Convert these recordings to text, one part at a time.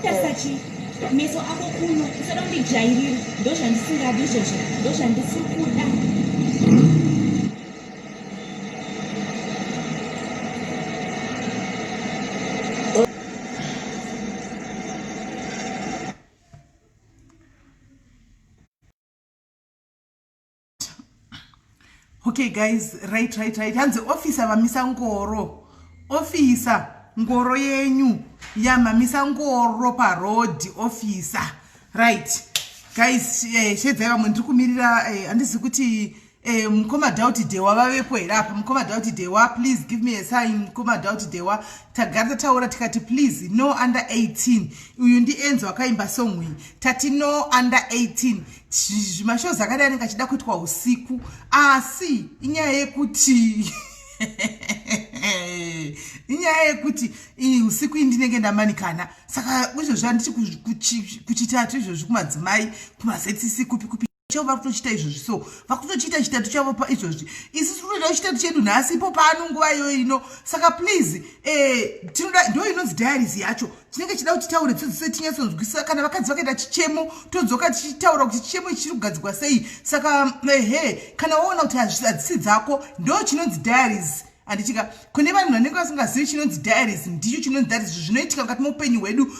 Tarisa chi meso ako kuno usada kundijairira ndozvandisingadi izvozvo ndozvandisiri kuda. Okay guys, right right right. Hanzi officer vamisa ngoro. Officer ngoro yenyu yamamisa ngoro paroad officer. Right. Guys, shedzai vamwe ndiri kumirira handizi kuti mukoma Doubt Dewa vavepo here apa. Mukoma Doubt Dewa, please give me a sign. Mukoma Doubt Dewa, tagara tataura tikati please no under 18. Uyu ndi Enzo akaimba song iyi. Tati no under 18. Zvimashows akadai anenge achida kuitwa usiku, asi inyaya yekuti inyaya yekuti usiku iyi ndinenge ndamanikana. Saka izvozvi handiti kuchitatu izvozvi kumadzimai kumaZCC kupi kupi chavo vari kutochita izvozvi, so vakutochiita chitatu chavo pa izvozvi, isu tiri kutoita chitatu chedu nhasi ipo pano nguva iyoyo ino. Saka please, tinoda ndo inonzi diaries yacho chinenge chida kuti taure dzidzise tinyatsonzwisisa. Kana vakadzi vakaita chichemo, todzoka tichitaura kuti chichemo ichi chiri kugadzirwa sei. Saka ehe, kana waona kuti hadzisi dzako, ndo chinonzi diaries, handitika? Kune vanhu vanenge vasingazivi chinonzi diaries, ndicho chinonzi diaries, zvinoitika mukati meupenyu hwedu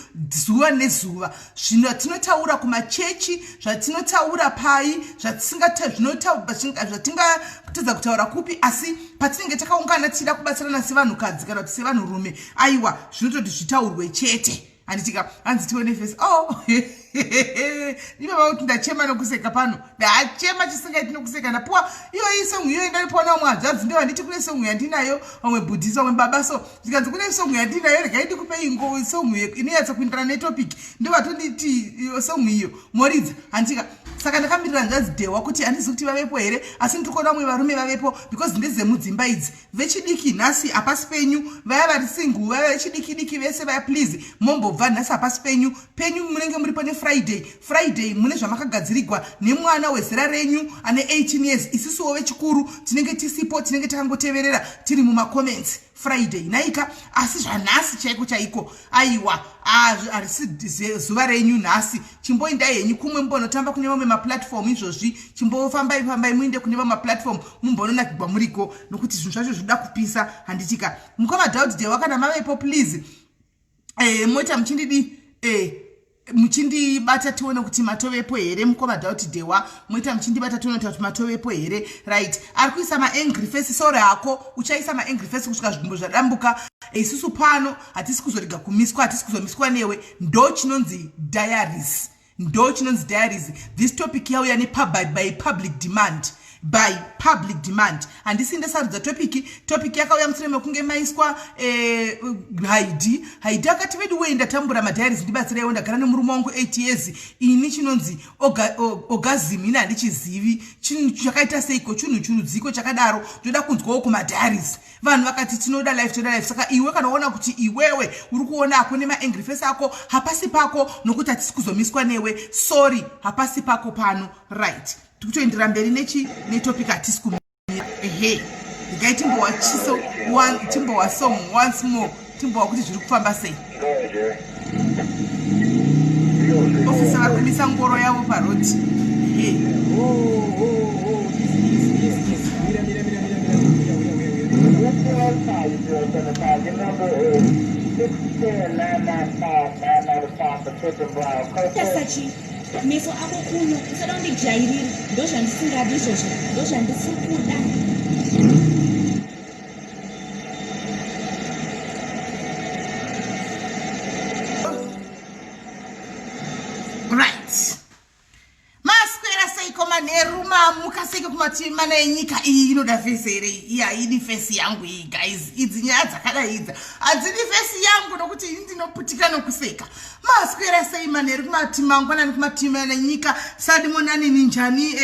zuva nezuva, zvatinotaura kumachechi, zvatinotaura pai, zvatingatadza kutaura kupi, asi patinenge takaungana tichida kubatsirana sevanhukadzi kana kuti sevanhurume, aiwa, zvinototi zvitaurwe chete, handitika? Hanzi tione face. Oh, ivava kuti ndachema nokuseka pano, ndachema chisingaiti nokuseka. Ndapuwa iyoyi song iyoyi, ndaipuwa navamwe hanzvadzi, ndo handiti kune song yandinayo, vamwe bhudhisi, vamwe baba. So zvikanzi kune song yandinayo, regai ndikupei song inonyatsa kuenderana netopic. Ndo vatonditi song iyo moridza, handitika? Saka ndakamirira hanzvadzi Dhewa kuti handizi kuti vavepo here, asi ndiri kuona vamwe varume vavepo because ndedzemudzimba idzi. Vechidiki, nhasi hapasi penyu. Vaya vari single, vaya vechidiki diki vese vaya, please mombobva, nhasi hapasi penyu. Penyu munenge muripo neFriday. Friday mune zvamakagadzirigwa nemwana wezera renyu ane 18 years. Isusuwo vechikuru tinenge tisipo, tinenge takangoteverera tiri mumacomments Friday naika. Asi zvanhasi chaiko chaiko, aiwa, harisi zuva renyu nhasi. Chimboindai henyu kumwe, mumbonotamba kune vamwe maplatform izvozvi. Chimbofambai fambai, muinde kune vamwe maplatform, mumbononakigwa muriko, nokuti zvinhu zvacho zvinoda kupisa, handitika? Mukoma Daud Dewa, kana mavepo, please moita muchindidi muchindibata tione kuti matovepo here. Mukoma Daud Dewa, moita muchindibata tione kuti matovepo here. Right, ari kuisa maangry face, sorry hako, uchaisa maangry face kusvika zvigumbo zvadambuka. Isusu pano hatisi kuzorega kumiswa, hatisi kuzomiswa newe. Ndo chinonzi diaries, ndo chinonzi diaries. This topic yauya by public demand, by public demand. Handisi ndasarudza topic. Topic yakauya mushure mekunge maiswa Haidi. Haidi akati, "Vedu wei, ndatambura, madiaries, ndibatsireiwo. Ndagara nemurume wangu 8 years. Ini chinonzi orgasm ini handichizivi. Chinhu chakaita seiko? Chinhu chirudziko chakadaro? Ndoda kunzwawo kumadiaries." Vanhu vakati, "Tinoda life, toda life." Saka iwe kana waona kuti iwewe uri kuona ako nemaangry face ako, hapasi pako, nokuti hatisi kuzomiswa newe. Sorry, hapasi pako pano. Right, tikutoendera mberi nechi netopic, hatisi kumira. Ehe, regai timbowa chiso, timbowa song once more, timbowa kuti zviri kufamba sei. Officer vari kumisa ngoro yavo paroad. Ehe. Oh, easy, easy, easy, easy. Mira, mira, mira, mira, mira. Uya, uya, uya, uya. Your number is 610 995 995 for Pigeon Brown. Tarisa chi meso ako kuno usada kundijairira, ndozvandisingadi izvozvo, ndozvandisiri kuda. Right, maswera seiko manheru? Mamuka seiko? kumativi mana enyika. Iyi inoda face here? Iyi haidi face yangu iyi, guys. Idzi nyaya dzakadai idza hadzidi face yangu, nokuti ini ndinoputika nokuseka. Maswera sei manheru kumativi mangwanani kumativi mana enyika? Sadimonani, ninjani?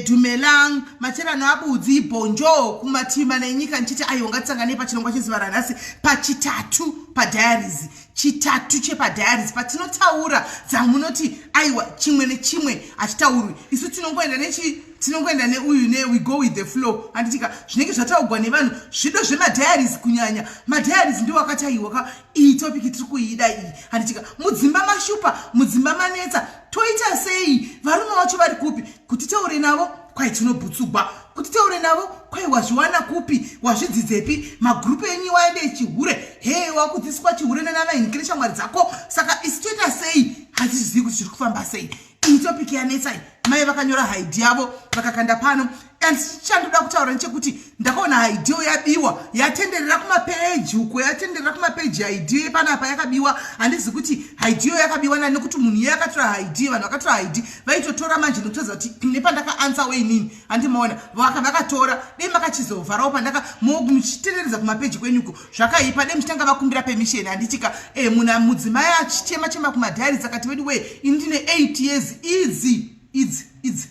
Dumelang, macherano abudzi, bonjour kumativi mana enyika. Ndichiti aiwa, ngatisanganei pachirongwa chezuva ranhasi, pachitatu padiaries, chitatu chepadiaries, patinotaura dzamunoti aiwa, chimwe nechimwe hachitaurwi. Isu tinongoenda nechi tinongoenda neuyu ne we go with the flow, handitika? Zvinenge zvataugwa nevanhu, zvido zvemadiaries, kunyanya madiaries ndiwo akati aiwa ka, iyi topic tiri kuida iyi, handitika? Mudzimba mashupa, mudzimba manetsa, toita sei? Varume vacho vari kupi kuti taure navo? Kwai tinobhutsugwa kuti taure navo. Kwai wazviwana kupi? Wazvidzidzepi? Magrupu enyu waende chihure, he, wakudzidziswa chihure nanavahinikire shamwari dzako. Saka isi toita sei? Hatizivi kuti zviri kufamba sei. Iyi topic yanetsai. Mai vakanyora idea yavo vakakanda pano, and chandoda kutaura nechekuti ndakaona idea yabiwa, yatenderera kumapeji uko, yatenderera kumapeji. Idea panapa yakabiwa. Handizi kuti idea yakabiwa nani, nekuti munhu iye akatora idea, vanhu vakatora idea vaitotora manje, nekutoziva kuti nepandaka answer weinini, handimaona vakatora. Dei makachizovharawo pandaka muchitenderedza kumapeji kwenyuko, zvakaipa. Dei muchitanga vakumbira permission, handitika? Munhu mudzimai achichema chema kumadiaries, akati wedu wee, ini ndine 8 years idzi idzi idzi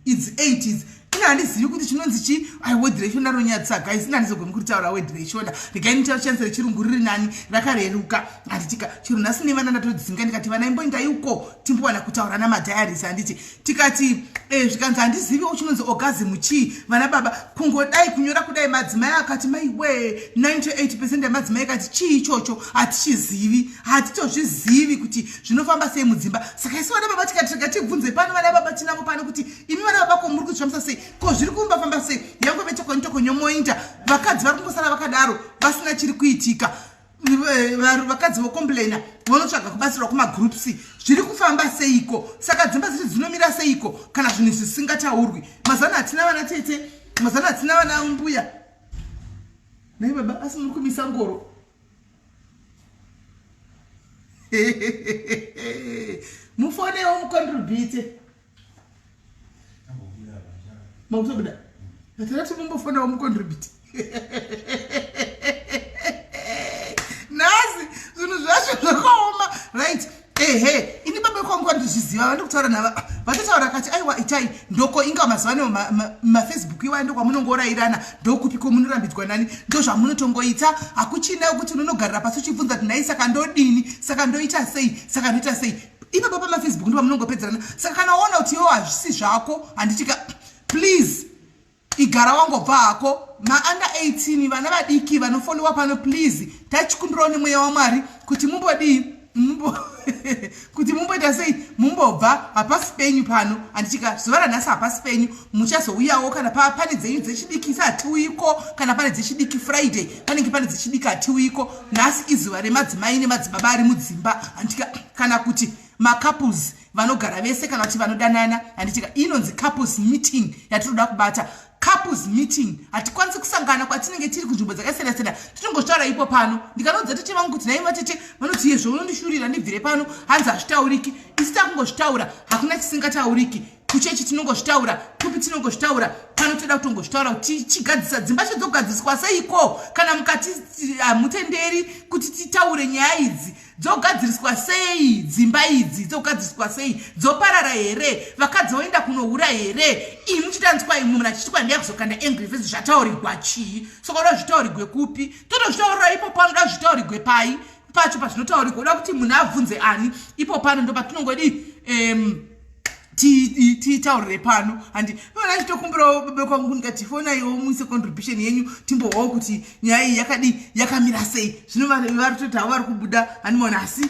idzi 8 idzi, ine handizivi kuti chinonzi chi. Word reshona ronyadzisa, guys. Ine handizogoni kuritaura word reshona. Regai ndichishandisa rechirungu, riri nani, rakareruka, handitika? Chiro nhasi nevana ndatodzinga, ndikati vana imboendai uko, timbowana kutaura namadiaries, handiti? Tikati zvikanzi handiziviwo chinonzi orgasm chii. Vana baba, kungodai kunyora kudai, madzimai akati maiwe, 98% yamadzimai akati chii ichocho hatichizivi, hatitozvizivi kuti zvinofamba sei mudzimba. Saka isi vana baba tikati rega tibvunze pano vana baba tinavo pano kuti imi vana baba, ko muri kuzvifambisa sei? Ko zviri kumbafamba sei? Yangove tokonyomoinda, vakadzi vari kungosara vakadaro vasina chiri kuitika. Vakadzi vocomplaina, vonotsvaga kubatsirwa kumagroups. Zviri kufamba seiko? Saka dzimba dzedu dzinomira seiko kana zvinhu zvisingataurwi? Mazano hatina vana tete, mazano hatina vana mbuya. Nai baba, asi muri kumisa ngoro? Mufonewo mucontribute. Makutobuda atarati, mumbofonawo mucontribute. Nhasi zvinhu zvacho zvakaoma, right? Ehe, ini baba kwangu vandizviziva, vandikutaura nava, vatotaura kati aiwa, itai ndoko inga mazuva ano mafacebook iwaya, ndokwamunongorairana, ndokupi komunorambidzwa nani, ndo zvamunotongoita. Hakuchina kuti unonogarira pasi uchibvunza kuti nhai, saka ndodini, saka ndoita sei, saka ndoita sei? Ipapo pamafacebook ndo pamunongopedzerana. Saka kana waona kuti iwo hazvisi zvako, handitika, please igara wangobva hako. Maunder 18, vana vadiki vanofoliwa pano, please, tachikumbirawo nemweya wamwari kuti mumbodii, kuti mumboita sei, mumbobva. Hapasi penyu pano, handitika? Zuva ranhasi hapasi penyu. Muchazouyawo kana pane dzenyu dzechidiki. Isi hatiuyiko kana pane dzechidiki. Friday panenge pane dzechidiki, hatiuyiko. Nhasi izuva remadzimai nemadzibaba ari mudzimba, handitika? Kana kuti macouples vanogara vese, kana kuti vanodanana, handitika? Inonzi couples meeting yatinoda kubata, couples meeting. Hatikwanisi kusangana kwatinenge tiri kunzvimbo dzakasiyana siyana, tinongotaura ipo pano. Ndikanoudza tete vangu kuti nai vatete, vanoti yezvo unondishurira, ndibvire pano, hanzi hazvitauriki. Isi takungozvitaura, hakuna chisingatauriki. Kuchechi tinongozvitaura, kupi tinongozvitaura, pano toda kutongozvitaura kuti tichigadzisa dzimba chidzogadziriswa seiko kana mukati hamutenderi kuti titaure nyaya idzi. Dzogadziriswa sei dzimba idzi? Dzogadziriswa sei? Dzoparara here? Vakadzi voenda kunohura here? Imi muchitanzwa imwe munhu achiti kwandiya kuzokanda angry face, zvataurigwa chii? Saka uda zvitaurigwe kupi? Totozvitaurira ipo pano. Uda zvitaurigwe pai pacho pazvinotaurigwa? Uda kuti munhu abvunze ani ipo pano? Ndo patinongodi titaurire pano, handi? Ona, chitokumbirawo baba kwangu, ndikati fonaiwo muise contribution yenyu, timbohwawo kuti nyaya iyi yakadii, yakamira sei. Zvino vari kutoti havo vari kubuda, handimaona, asi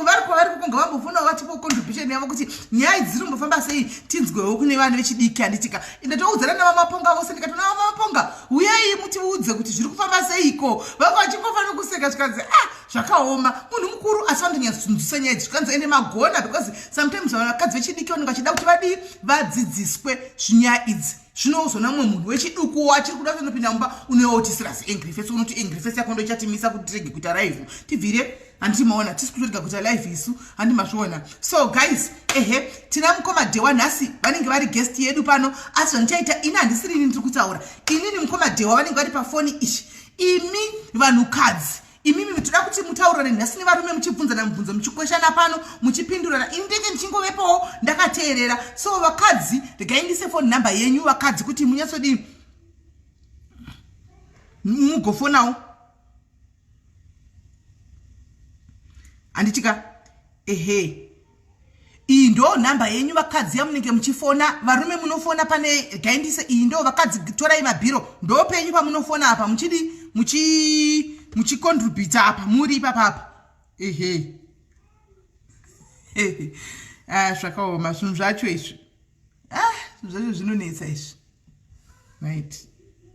vari kwavari kukonga, vambofonawo vatipo contribution yavo kuti nyaya idzi dzinombofamba sei, tinzwewo kune vanhu vechidiki, handitika? Ndatoudzana navamaponga vose, ndikati navamaponga, uyai mutiudze kuti zviri kufamba seiko. Vanga vachingofanira kuseka, zvikanzi, ah, zvakaoma, munhu mukuru asi vanonyatsonzwisa nyaya idzi. Zvikanzi ende magona, because sometimes vakadzi vechidiki vanenge vachida kuti vadii, vadzidziswe zvinyaya idzi. Zvinozona mumwe munhu wechidukuwo achiri kuda kutonopinda mumba, unoiwa utisira ziangry face. Unoti angry face yako ndo ichatimisa kuti tirege kuita live, tibvire. Handiti maona tisi kutorega kuita live isu, handi mazviona. So guys, ehe, tina mukoma Dhewa nhasi vanenge vari guest yedu pano, asi zvandichaita ini handisiri ini ndiri kutaura. Inini mukoma Dhewa vanenge vari pafoni ishi. Imi vanhukadzi imimi toda kuti mutaurirane nhasi nevarume muchibvunzana mubvunzo muchikweshana pano muchipindurana. Ini ndenge ndichingovepowo ndakateerera. So vakadzi, regai ndise phone number yenyu vakadzi kuti munyatsodii mugofonawo. Handitika ehe, iyi ndo nhamba yenyu vakadzi yamunenge muchifona. Varume munofona pane gaindise iyi ndo vakadzi, torai mabhiro, ndo penyu pamunofona apa muchidi muchicontributa apa muri ipapapa. Ehe, ah, zvakaoma zvinhu zvacho izvi. Ah, zvinhu zvacho zvinonetsa izvi. Right,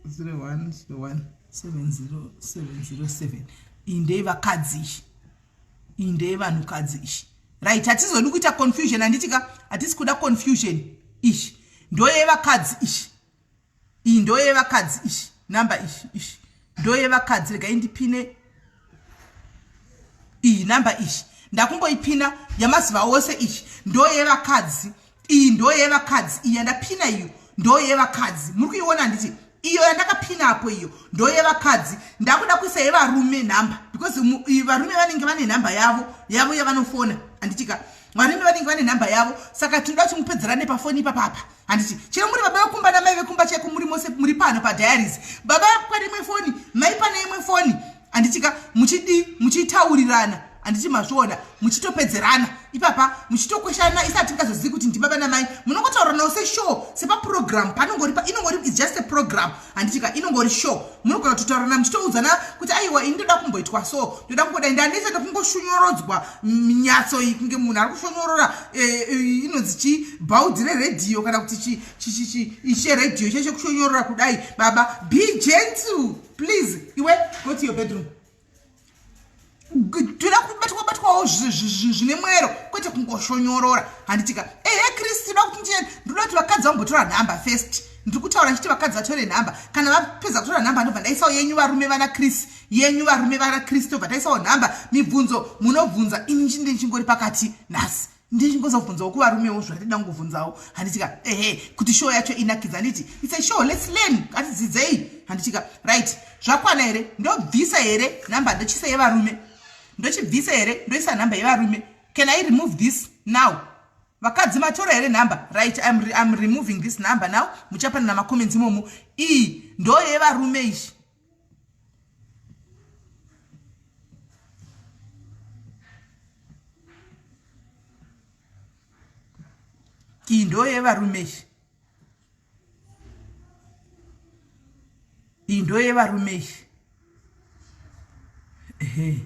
01 01 70 707. Iyi ndeyevakadzi iyi, iyi ndeyevanhukadzi iyi. Right, hatizodi kuita confusion, handiti ka? Hatisi kuda confusion. Iyi ndoyevakadzi iyi, iyi ndoyevakadzi iyi, namba iyi, iyi ndoyevakadzi. Regai ndipine iyi namba iyi, ndakumboipina yamazuva ose. Iyi ndoyevakadzi, iyi ndoyevakadzi, iyi yandapina iyo ndoyevakadzi. Muri kuiona handiti? Iyo yandakapina apo iyo ndoyevakadzi. Ndakuda kuisa yevarume nhamba because varume vanenge vane nhamba yavo yavo yavanofona, handitika? Varume vanenge vane nhamba yavo, saka tinoda kuti mupedzerane pafoni ipapapa, handiti? Chero muri baba vekumba namai vekumba chaiko, muri mose muri pano padiaries, baba pane imwe foni, mai pane imwe foni, handitika? Muchidi muchitaurirana, handiti mazviona? Muchitopedzerana ipapa, muchitokweshana, isati tingazozivi kuti ndibaba namai. Munongotauriranawo seshow, sepaprogram panongori, inongori is just a program, handitika? Inongori show. Munogona kutotaurirana muchitoudzana kuti aiwa, ini ndoda kumboitwa so, ndoda kungodai, ndanetsa ndokungoshonyorodzwa minyatso iyi kunge munhu ari kushonyorora inonzi chi bhaudhi reredhiyo kana kuti cheredhiyo che chekushonyorora kudai. Baba, be gentle please. Iwe, go to your bedroom. Toda kubatwa batwawo zvine mwero, kwete kungoshonyorora, handitika? Ehe, Chris, toda kuti ndoda kuti vakadzi vambotora nhamba first. Ndiri kutaura ndichiti vakadzi vatore nhamba. Kana vapedza kutora nhamba, ndobva ndaisawo yenyu varume vana Chris, yenyu varume vana Chris, tobva taisawo nhamba. Mibvunzo munobvunza, ini ndinenge chingori pakati nhasi, ndichingozobvunzawo kuvarumewo zvatida kungobvunzawo, handitika? Ehe, kuti show yacho inakidza, handiti? It's a show, let's learn, ngatidzidzei, handitika? Right, zvakwana here? Ndobvisa here nhamba, ndochisa yevarume? Ndochibvisa here, ndoisa nhamba yevarume? Can I remove this now? Vakadzi matora here nhamba? Right, I'm removing this number now. Muchapana namacomments imomo. Iyi ndo yevarume izvi. Iyi ndo yevarume izvi, iyi ndo yevarume izvi. Ehe,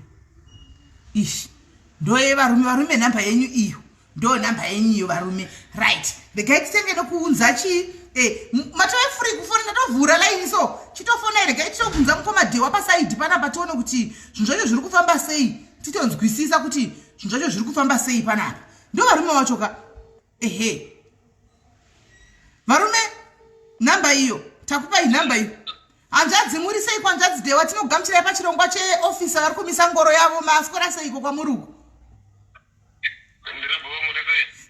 ishi ndo yevarume. Varume, nhamba yenyu iyo, ndo nhamba yenyu iyo varume. Right, regai titenge nokuunza chii. Matove free kufona, ndatovhura line, so chitofonai. Regai titobvunza mukoma Dhewa paside panapa, tione kuti zvinhu zvacho zviri kufamba sei, titonzwisisa kuti zvinhu zvacho zviri kufamba sei panapa. Ndo varume vacho ka. Ehe, varume, nhamba iyo, takupai nhamba iyo. Hanzvadzi, muri seiko? Hanzvadzi Dhewa, tinogamuchirai pachirongwa cheofisa vari kumisa ngoro yavo. Maswera seiko kwamuri uko?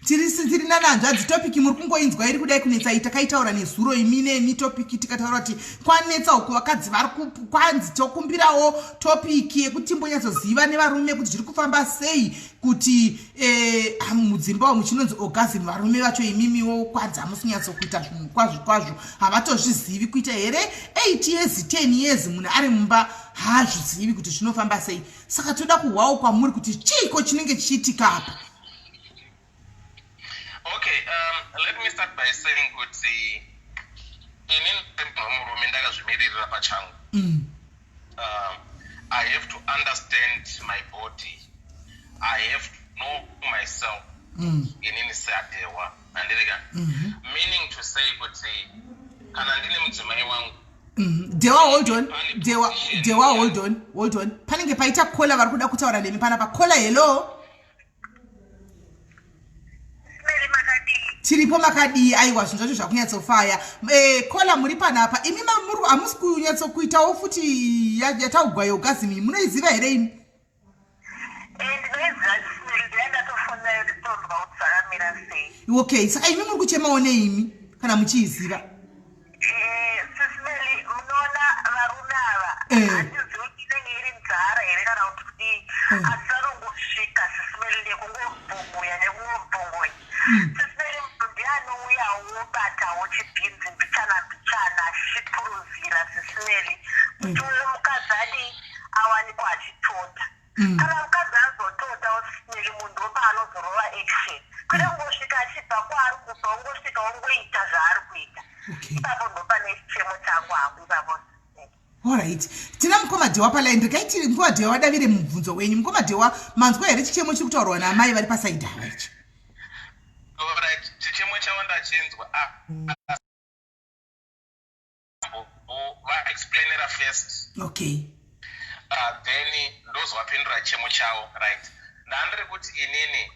Tiri nana hanzvadzi. Topic muri kungoinzwa iri kudai kunetsa iyi, takaitaura nezuro imi nemi. Topic tikataura kuti kwanetsa uku, vakadzi vari kwanzi tokumbirawo topic yekuti timbonyatsoziva nevarume kuti zviri kufamba sei, kuti mudzimba umu chinonzi orgasm, varume vacho imimiwo kwanzi hamusi kunyatsokuita zvinhu kwazvo kwazvo, havatozvizivi kuita here? 8 years, 10 years munhu ari mumba, haazvizivi kuti zvinofamba sei. Saka toda kuhwawo kwamuri kuti chiiko chinenge chichiitika apa. Okay, let me start by saying kuti inini murume ndakazvimiririra pachangu. I have to understand my body, I have to know myself. Inini seadewa, handirika? Meaning to say kuti kana ndine mudzimai wangu, Dewa, hold on. Dewa, Dewa, hold on, hold on. Panenge paita caller vari kuda kutaura nemi panapa. Caller, hello. Tiripo, makadii? Aiwa, zvinhu zvacho zvakunyatsofaya. Caller, muri panapa imi, hamusi kunyatsokuitawo futi yataugwa yeorgasm iyi, munoiziva here imi? Ndinoiziva, Sis Melly. Ndaya ndatofonera kuti tonzwa kuti zvakamira sei. Okay, saka imi muri kuchemawo neimi kana muchiiziva? Sis Melly, munoona varume ava, handizivi kuti inenge iri nzara here kana kuti kudii, asi vanongosvika, Sis Melly, nekungobhongoya nekungobhongonya. Sis Melly, munhu ndianouyawo wobatawo chibhinzi mbichana mbichana achichipuruzira, Sis Melly, kuti uyo mukadzi adii, awanikwa achitota. Kana mukadzi azototawo, Sis Melly, munhu ndopaanozorova action, kwete kungosvika achibva kwaari kubva, ungosvika wongoita zvaari kuita. Ipapo ndopane chichemo changu hangu ipapo. Alright, tina mukoma Dhewa paline. Regai mukoma Dhewa vadavire mubvunzo wenyu. Mukoma Dhewa, manzwa here chichemo chiri kutaurwa naamai vari pasaidi ava ichi? Alright, chichemo chavo ndachinzwa. Vaexplainera first. Then ndozovapindura chichemo chavo. Right, ndandiri kuti inini,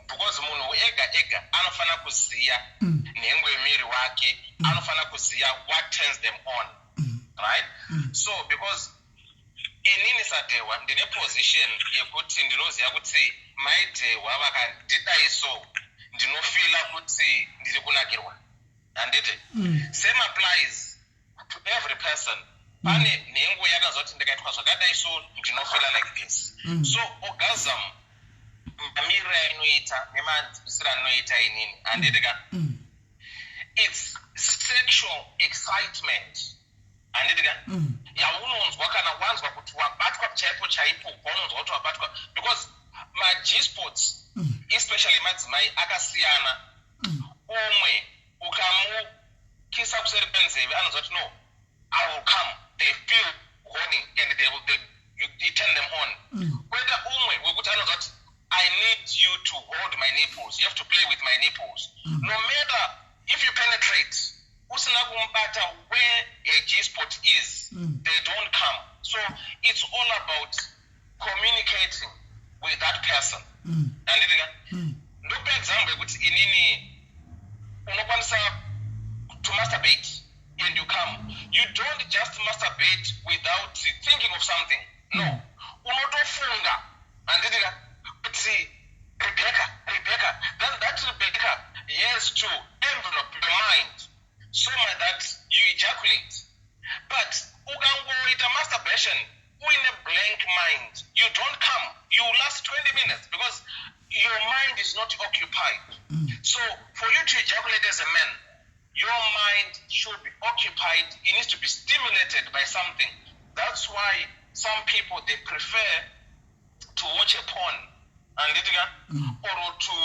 because munhu ega ega anofanira kuziva nhengo yemuviri wake, anofanira kuziva what turns them on, right? So because inini saDhehwa ndine position yekuti ndinoziva kuti maiDhehwa vakandidai, so ndinofeela kuti ndiri kunakirwa, handiti? Same applies to every person. Pane nhengo yakaziva kuti ndikaitwa zvakadai, so ndinofeela like this. So orgasm, mamiriro ainoita nemanzwisiro anoita inini, handiti ka, it's sexual excitement, handiti ka, yaunonzwa kana wanzwa kuti wabatwa chaipo chaipo, paunonzwa kuti wabatwa, because maG-spots, especially madzimai, akasiyana. Umwe ukamukisa kuseri kwenzeve anonzwa kuti, "No, I will come." They feel horny and you turn them on. Kweta umwe wekuti anonzwa kuti, "I need you to hold my nipples. You have to play with my nipples." No matter if you penetrate usina kumubata where a G spot is, they don't come. So it's all about communicating with that person, handiti ka? Ndokupa example yekuti inini unokwanisa to masturbate and you come. You don't just masturbate without thinking of something, no. Unotofunga, handiti ka, kuti Rebecca, Rebecca. Then that Rebecca has to envelop your mind so much that you ejaculate. But ukangoita masturbation uine blank mind, you don't come. You last 20 minutes because your mind is not occupied. So for you to ejaculate as a man, your mind should be occupied. It needs to be stimulated by something. That's why some people, they prefer to watch a porn, handiti ka, or to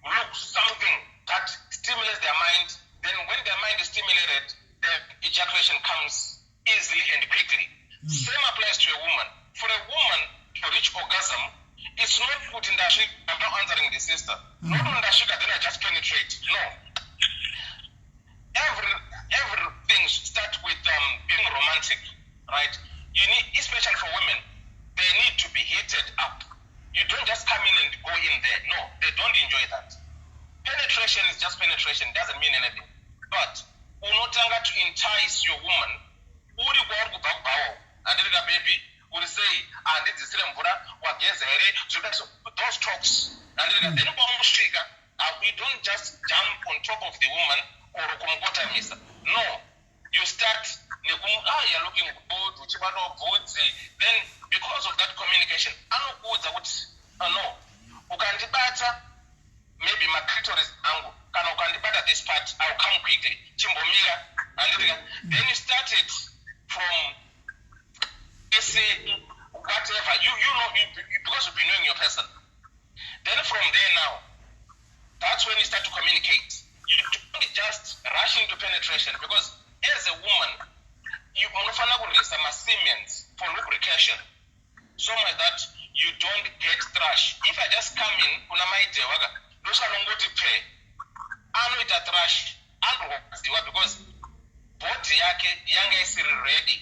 look something that stimulates their mind. Then when their mind is stimulated, the ejaculation comes easily and quickly. Same applies to a woman. For a woman to reach orgasm, it's not kuti ndasvika. I'm not answering the sister. Not only ndasvika, then I just penetrate. No, everything start with being romantic, right? You need, especially for women, they need to be heated up. You don't just come in and go in there. No, they don't enjoy that. Penetration is just penetration, doesn't mean anything. But unotanga to entice your woman uri kwauri kubva kubhawa, handiti ka? "Baby, uri sei? Handidzisire mvura? Wageza here?" So those talks, handiti ka? Then paunosvika, you don't just jump on top of the woman or kumukotamisa. No, you start nekum "Ah, you're looking good," uchibatawo bvudzi. Then because of that communication, anokuudza kuti, "No, ukandibata maybe maclitoris angu, kana ukandibata this part, I will come quickly. Chimbomira," handiti ka? Then you start it from see whatever you know you, because you've been knowing your person. Then from there now, that's when you start to communicate. You don't just rush into penetration, because as a woman, you munofanira kureleasa masemens for lubrication so much that you don't get thrush. If I just come in kuna maiDhewa ka, ndosvanongoti pe, anoita thrush, anorwadziwa, because body yake yanga isiri ready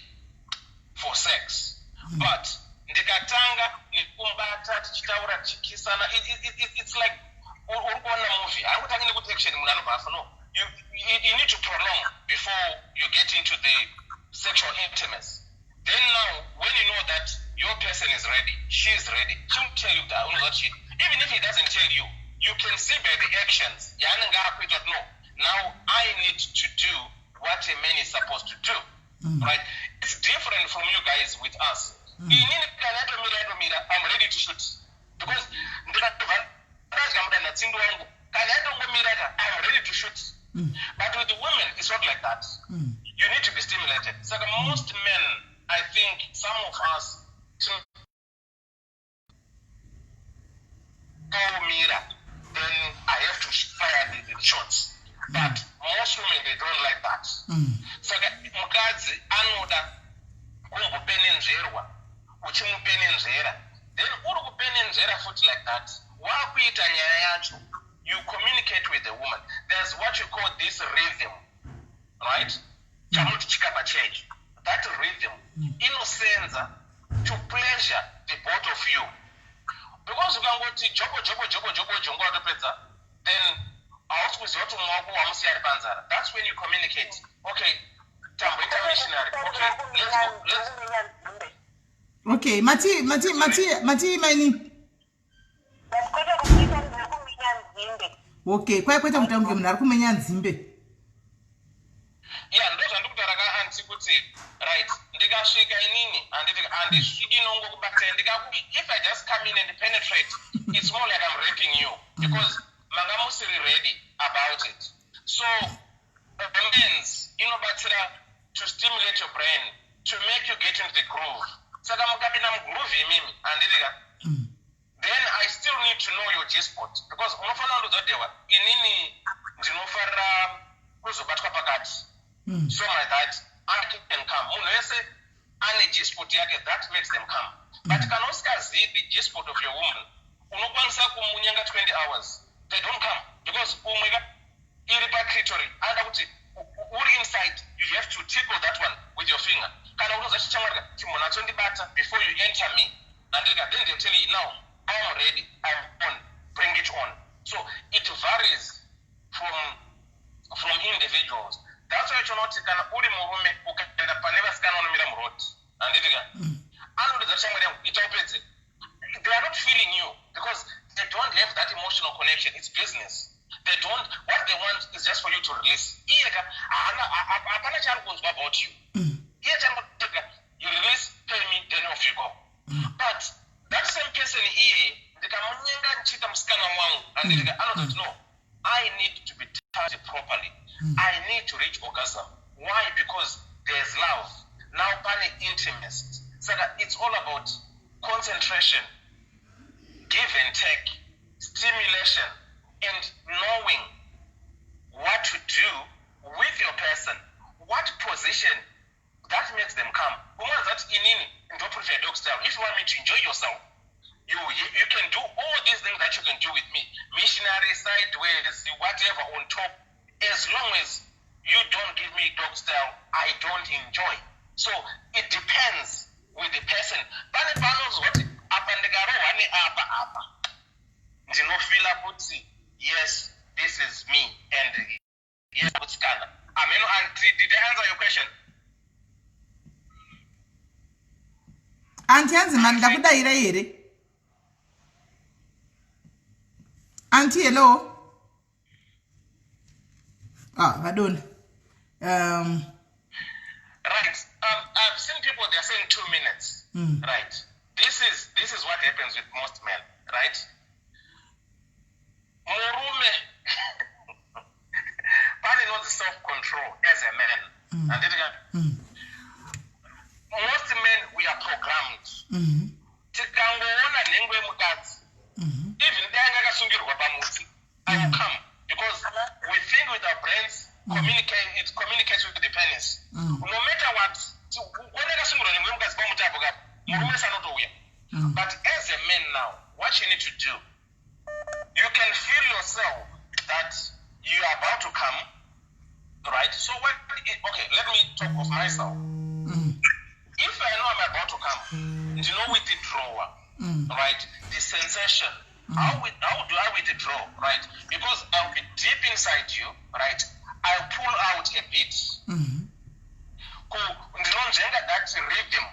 for sex. But ndikatanga nekumubata, tichitaura, tichikisana, it's like uri kuona movie. Haangotangi nekuti action, munhu anobva afa. No, you need to prolong before you get into the sexual intimacy. Then now when you know that Your person is ready, she is ready, she'll tell you that unoziva chii. Even if he doesn't tell you, you can see by the actions yaanenge akuita kuti, "No, now I need to do what a man is supposed to do." Right? It's different from you guys with us. Inini kana yatomira, yatomira, I'm ready to shoot, because ndikatobva ndadya mudanhatsindo wangu, kana yatongomira ka, I'm ready to shoot. But with the women it's not like that. You need to be stimulated. Saka most men, I think some of us tinomira, then I have to fire the shots. But most women, they don't like that. Saka mukadzi anoda kumbopenenzverwa, uchimupenenzvera, then uri kupenenzvera futi like that, wakuita nyaya yacho, you communicate with the woman. There's what you call this rhythm, right? Chamuti chikapa checho, that rhythm inosenza to pleasure the both of you, because ukangoti jobo jobo jobo jobo jongo, watopedza, then hausi kuziva kuti mumwe wako wamusiya ari panzara. That's when you communicate, "Okay, tamboita missionary. Okay, let's go, let's Kumenya nzimbe. Okay, mati mati mati mati maini? But kwete kuita ndiri kumenya nzimbe. Okay, kwai kwete kuita kunge munhu ari kumenya nzimbe. Ya, ndo zvandikutaura ka, auntie, kuti right, ndikasvika inini, handiti handisviki nongokubatai. Ndikaku if I just come in and penetrate, it's more like I'm raping you, because manga musiri ready about it. So romance inobatsira to stimulate your brain, to make you get into the groove. Saka mukapinda mugroove imimi, handiti ka, then I still need to know your G-spot, because unofanira kundodzodhewa, inini ndinofarira kuzobatwa pakati, so my that I can come. Munhu wese ane G-spot yake that makes them come. But kana usikazivi the G-spot of your woman, unokwanisa kumunyenga 20 hours, they don't come, because umwe ka iri paclitoris, anoda kuti uri inside, you have to tickle that one with your finger, kana unoza chichamwarika chimbonyatsondibata before you enter me, andika. Then they'll tell you, "Now I'm ready, I'm on, bring it on." So it varies from individuals. That's why uchiona kuti kana uri murume ukaenda pane vasikana vanomira muroad, handiti ka, anoridza shamwari yangu, ita upedze. They are not feeling you because they don't have that emotional connection. It's business. They don't, what they want is just for you to release. Iye ka haana, hapana chaari kunzwa about you. Iye chaanotega, you release, pay me, then off you go. But that same person iye, ndikamunyenga ndichiita musikana wangu, handiti ka, anototi, "No, I need to be touched properly. I need to reach orgasm." Why? Because there's love now, pane intimacy. Saka it's all about concentration, give and take, stimulation, and knowing what to do with your person, what position that makes them come. Umwe that inini ndo prefer dog style. If you want me to enjoy yourself, you can do all these things that you can do with me, missionary, sideways, whatever, on top. As long as you don't give me dog style, I don't enjoy. So it depends with the person. Pane panozwa kuti apa ndikarohwa neapa apa, ndinofeela kuti yes, this is me, and yes, kutsikana ameno. Auntie, did I answer your question? Auntie, hanzi mani ndakudayira here, auntie? Hello? Ah, vadona. Right, I've seen people, they're saying 2 minutes. Right, this is what happens with most men, right? Murume pane inonzi self control as a man, handiti ka? Most men, we are programmed. Tikangoona nhengo yemukadzi, even dai anga akasungirwa pamuti, I will come, because we think with our brains. Communicate, it communicates with the penis. No matter what, kuona akasungirwa nhengo yemukadzi pamuti apo kapo, murume sanotouya. But as a man now, what you need to do, you can feel yourself that you are about to come, right? So what? Okay, let me talk of myself. If I know I'm about to come, ndino withdraw, right? The sensation. How do I withdraw, right? Because I'll be deep inside you, right? I'll pull out a bit. Ndinonzvenga that rhythm.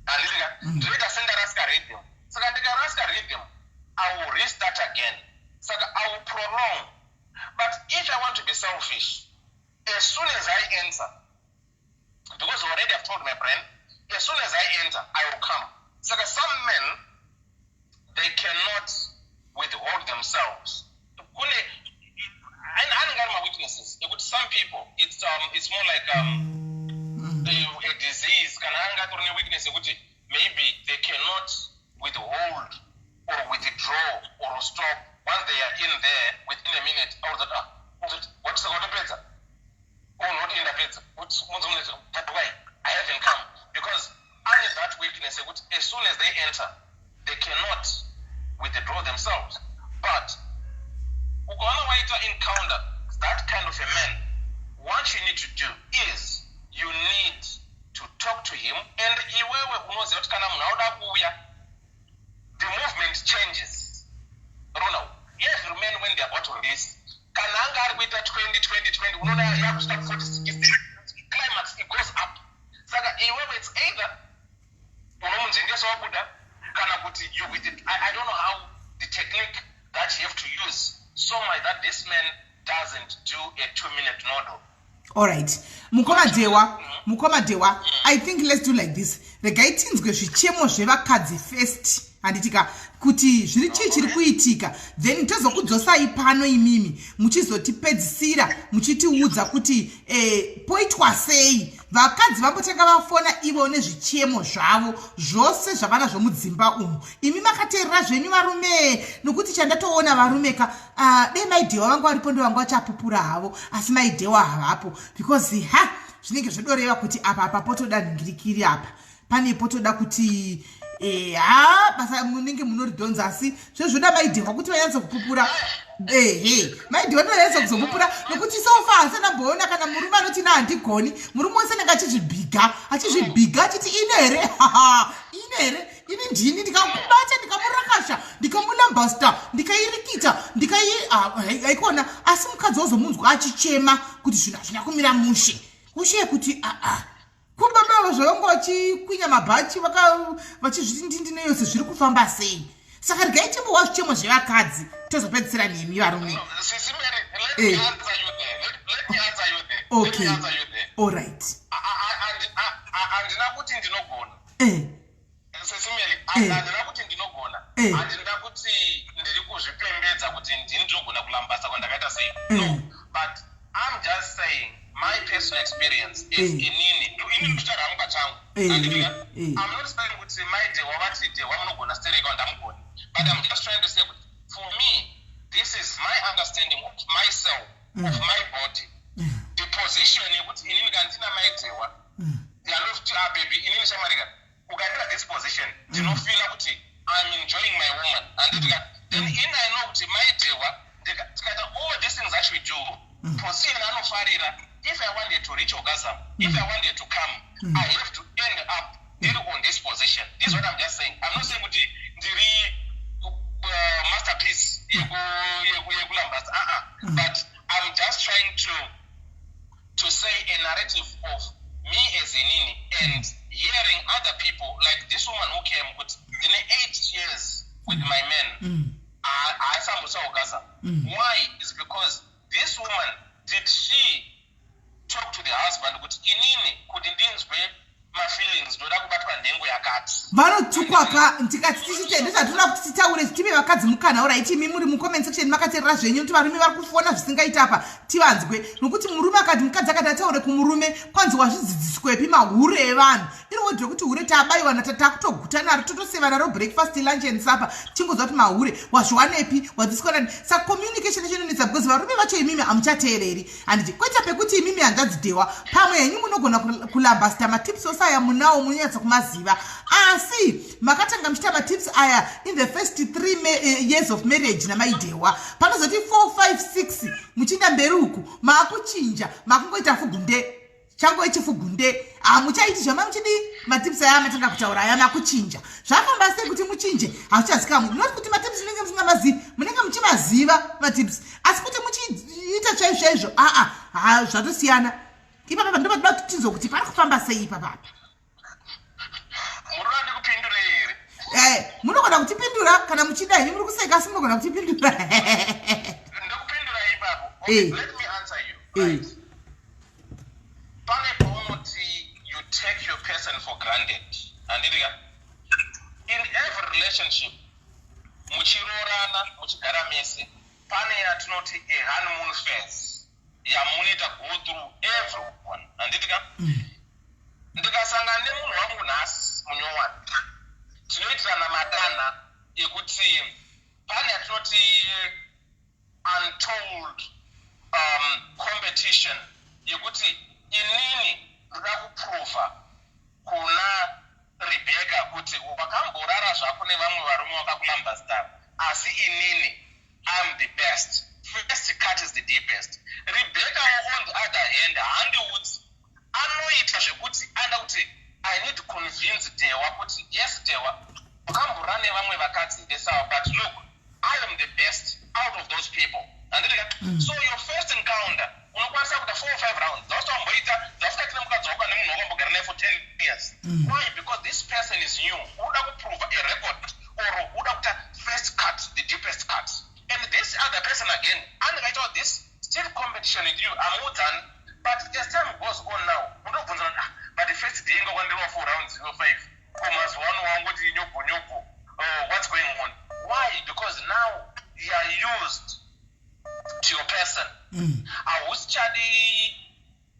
Handiti ka? Ndinoita sendarasika rhythm. Saka ndikarasika rhythm, I will restart again. Saka I will prolong. But if I want to be selfish, as soon as I enter, because already I've told my brain, as soon as I enter, I will come. Saka some men, they cannot withhold themselves. Kune anenge ari maweaknesses ekuti some people, it's more like a disease, kana anga atori neweakness yekuti maybe they cannot withhold or withdraw or stop. Once they are in there, within a minute, auzoti, "Ah," uzoti, "What, saka watopedza?" "Oh, not ndapedza." "But why I haven't come?" Because ane that weakness yekuti as soon as they enter, they cannot withdraw themselves. But ukaona waita encounter that kind of a man, what you need to do is you need to talk to him, and iwewe unoziva kuti kana munhu auda kuuya, the movement changes. Rona, every man, when they're about to release, kana anga ari kuita 20 20 20, unoona yakusvika 40 60, climax, it goes up. Saka iwewe, it's either unomunzvengesa wabuda, kana kuti you with it. I don't know how, the technique that you have to use so much that this man doesn't do a 2-minute nodo. Alright, mukoma Dhewa, mukoma Dhewa, I think let's do like this. Regai tinzwe zvichemo zvevakadzi first, handitika, kuti zviri chii chiri kuitika, then tozokudzosai pano imimi muchizotipedzisira muchitiudza kuti poitwa sei. Vakadzi vambotanga vafona ivo nezvichemo zvavo zvose zvavanazvo mudzimba umu. Imi makateerera zvenyu, varume, nokuti chandatoona, varume ka, dei maiDhewa vanga varipo, ndo vanga vachapupura havo, asi maiDhewa havapo, because ha, zvinenge zvodoreva kuti apa apa potoda nhingirikiri, apa pane potoda kuti ha, basa munenge munoridhonza, asi zvezvoda maiDhewa kuti vanyatso kupupura. Ehe, maiDhewa ndovanyatso kuzopupura, nokuti so far hasanamboona kana murume anoti, "Na, handigoni." Murume wese anenge achizvibhiga, achizvibhiga, achiti, "Ine here? Ine here? Ini ndini ndikamubata, ndikamurakasha, ndikamulambasta, ndikairikita, ndikai." Haikona. Asi mukadzi wozomunzwa achichema kuti zvinhu hazvina kumira mushe ushe, kuti aa, kubaba zvavanga vachikwinya mabhachi, vachizviti ndindine yose, zviri kufamba sei? Saka regai timbowa zvichemo zvevakadzi, tozopedzisira nemi varume. Okay, alright. Handina kuti ndinogona. Sisi Meli, handina kuti ndinogona. Handina kuti ndiri kuzvipembedza kuti ndini ndinogona kulambasa kwandakaita sei. No, but I'm just saying my personal experience is inini, ini ndicharamba pachangu. I'm not saying kuti maiDhewa vati, "Dhewa munogona stereka," ndamugoni, but I'm just trying to say kuti for me, this is my understanding of myself, of my body, the position yekuti inini kana ndina maiDhewa, yandoti, "Ah, baby, inini shamarika, ukandira this position, ndinofeela kuti I'm enjoying my woman," handitika? Then in I know kuti maiDhewa, tikaita all these things that we do, position anofarira, if I wanted to reach orgasm, if I wanted to come, I have to end up ndiri on this position. This is what I'm just saying. I'm not saying kuti ndiri masterpiece yekulambasa, uh-uh. But I'm just trying to say a narrative of me as inini and hearing other people like this woman who came with ndine 8 years with my man, haasambosa orgasm. Why is because this woman, did she talk to the husband kuti, "Inini kuti ndinzwe mafeelings, ndoda kubatwa nhengo yakati"? Vanotukwa ka. Ndikati tichite, ndozvatinoda kuti titaure, tive vakadzi mukana. Alright, imi muri mucomment section makateerera zvenyu, kuti varume vari kufona zvisingaita apa, tivanzwe, nokuti murume akati, mukadzi akati ataure kumurume, kwanzi, "Wazvidzidziswepi? Mahure evanhu." Iri word rekuti hure tabayiwa natakutoguta naro, totoseva naro breakfast, lunch and supper, tingoziva kuti mahure. Wazviwanepi? Wadzidziswa nani? Saka communication yacho inonetsa, because varume vacho imimi hamuchateereri, handiti? Kweta pekuti imimi hanzvadzi Dhewa, pamwe henyu munogona kulambasta, matips ose aya munawo, munonyatsa kumaziva, asi makatanga muchiita matips aya in the first 3 years of marriage namaidhewa. Panozoti 4 5 6 muchiinda mberi uku, maakuchinja, maakungoita fugunde, chango ichifugunde, hamuchaiti zvama muchidii. Matips aya amatanga kutaura aya makuchinja. Zvafamba sei kuti muchinje? Hazvichazikamwe. Not kuti matips munenge musingamazivi, munenge muchimaziva matips, asi kuti muchiita chaizvo chaizvo, aa, zvatosiyana ipapapa. Ndopatoda kuti tinzwe kuti pari kufamba sei ipapapa. Munoda Munogona kutipindura kana muchida henyu. Muri kuseka, asi munogona kutipindura. Ndokupindura ipapo. Okay, let me answer you. Right, pane paunoti you take your person for granted, handiti ka? In every relationship, muchiroorana, muchigara mese, pane yatinoti a honeymoon phase yamunoita go through everyone, handiti ka? Ndikasangana nemunhu wangu nhasi munyowani, tinoitirana madanha ekuti pane yatinoti untold competition yekuti inini ndoda kuprova kuna Rebecca kuti wakamborara zvako nevamwe varume vakakulambastar, asi inini I'm the best. First cut is the deepest. Rebecca, on the other hand, handiudzi, anoita zvekuti anoda kuti I need to convince Dewa kuti, "Yes Dewa, wakamborara nevamwe vakadzi vesawa, but look, I am the best out of those people," handiti? So your first encounter unokwanisa kuita four or five rounds dzausitamboita, dzausingaiti nemukadzi wako, nemunhu wakambogara naye for 10 years. Why? Because this person is new. Unoda kuprova a record or uda kuita first cut, the deepest cut. And this other person again anenge aitawo this still competition with you. Amuudzani, but as time goes on now unobvunzana, "Ah, but the first day inga kwandirwa four rounds or five, ko mazuva ano wangoti nyobvo nyobvo, what's going on?" Why? Because now you are used to your person. Hausichadi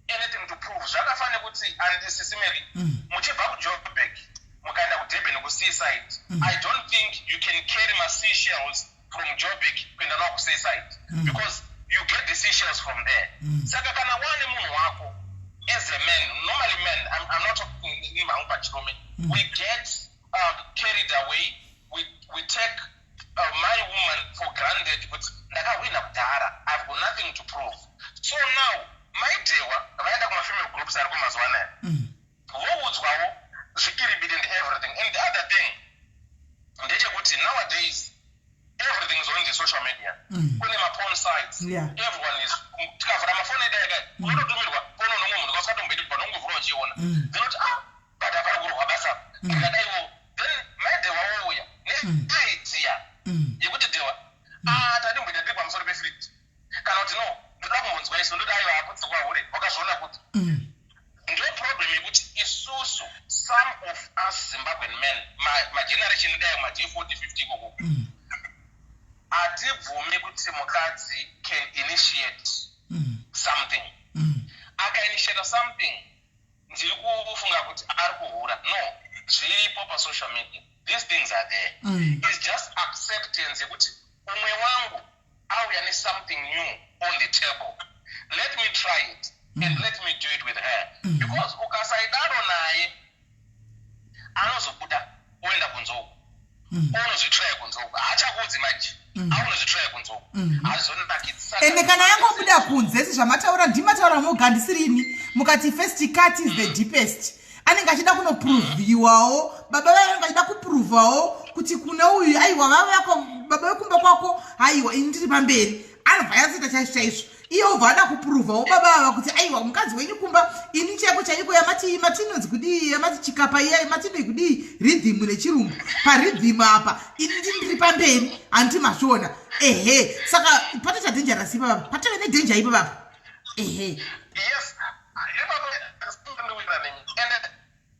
anything to prove. Zvakafanira kuti Sis Melly, muchibva kuJoburg mukaenda kuDurban, kuseaside, I don't think you can carry maseashells from Joburg kuenda nawo kuseaside, because you get the seashells from there. Saka kana wane munhu wako as a man, normally men, I'm not talking hangu pachirume, we get carried away. We take my woman for granted kuti ndakahwina kudhara, I've got nothing to prove. So now maiDewa vaenda kumafemale groups ari kumazuva anaya, voudzwawo zvikiribidi and everything. And the other thing ndechekuti nowadays everything is on the social media. Kune maporn sites. Everyone is, tikavhura mafoni edu aya, unototumirwa pono nomwe munhu kausingatomboiti, panongovhura uchiona, dzinoti, "Ah, but hapari kurwa basa." Ndikadaiwo, then maiDewa wouya neidea yekuti, "Dewa, ah, tadimboita tiri pamusoro pefriji," kana kuti, "No, ndoda kumbonzwa iso." Ndoda, "Aiwa, hakutsi kwahure wakazviona kuti." Ndo problem yekuti isusu, some of us Zimbabwean men, mageneration edayo, ma 40 50 ikoko, hatibvumi kuti mukadzi can initiate something. Akainitiata something, ndiri kufunga kuti ari kuhura. No, zviripo pasocial media, these things are there. It's just acceptance yekuti umwe wangu auya nesomething new on the table, let me try it and let me do it with her, because ukasaidaro naye anozobuda oenda kunze uku, unozvitry kunze uku, haachakuudzi manje, aunozvitry kunze uku, hazvizonakidzi. Ende kana yangobuda kunze, sezvamataura, ndimataura moga, ndisirini, mukati first cut is the deepest, anenge achida kunoproviwawo, baba vaye vanenge achida kuprovawo kuti kune uyu, aiwa, vavako baba vekumba kwako, aiwa, ini ndiri pamberi. Anobva yatsoita chaizvo chaizvo, iye obva ada kuprovawo baba ava kuti, "Aiwa, mukadzi wenyu kumba, ini chaiko chaiko." Yamati matinonzi kudii, yamati chikapa iya, matinoi kudii, rhythm nechirungu, parhythm apa ini ndiri pamberi, handiti mazviona? Ehe, saka patoita dangerous ipapapa, patove nedanger ipapapa, ehe. Yes, ipapo ndikuita nemi. And the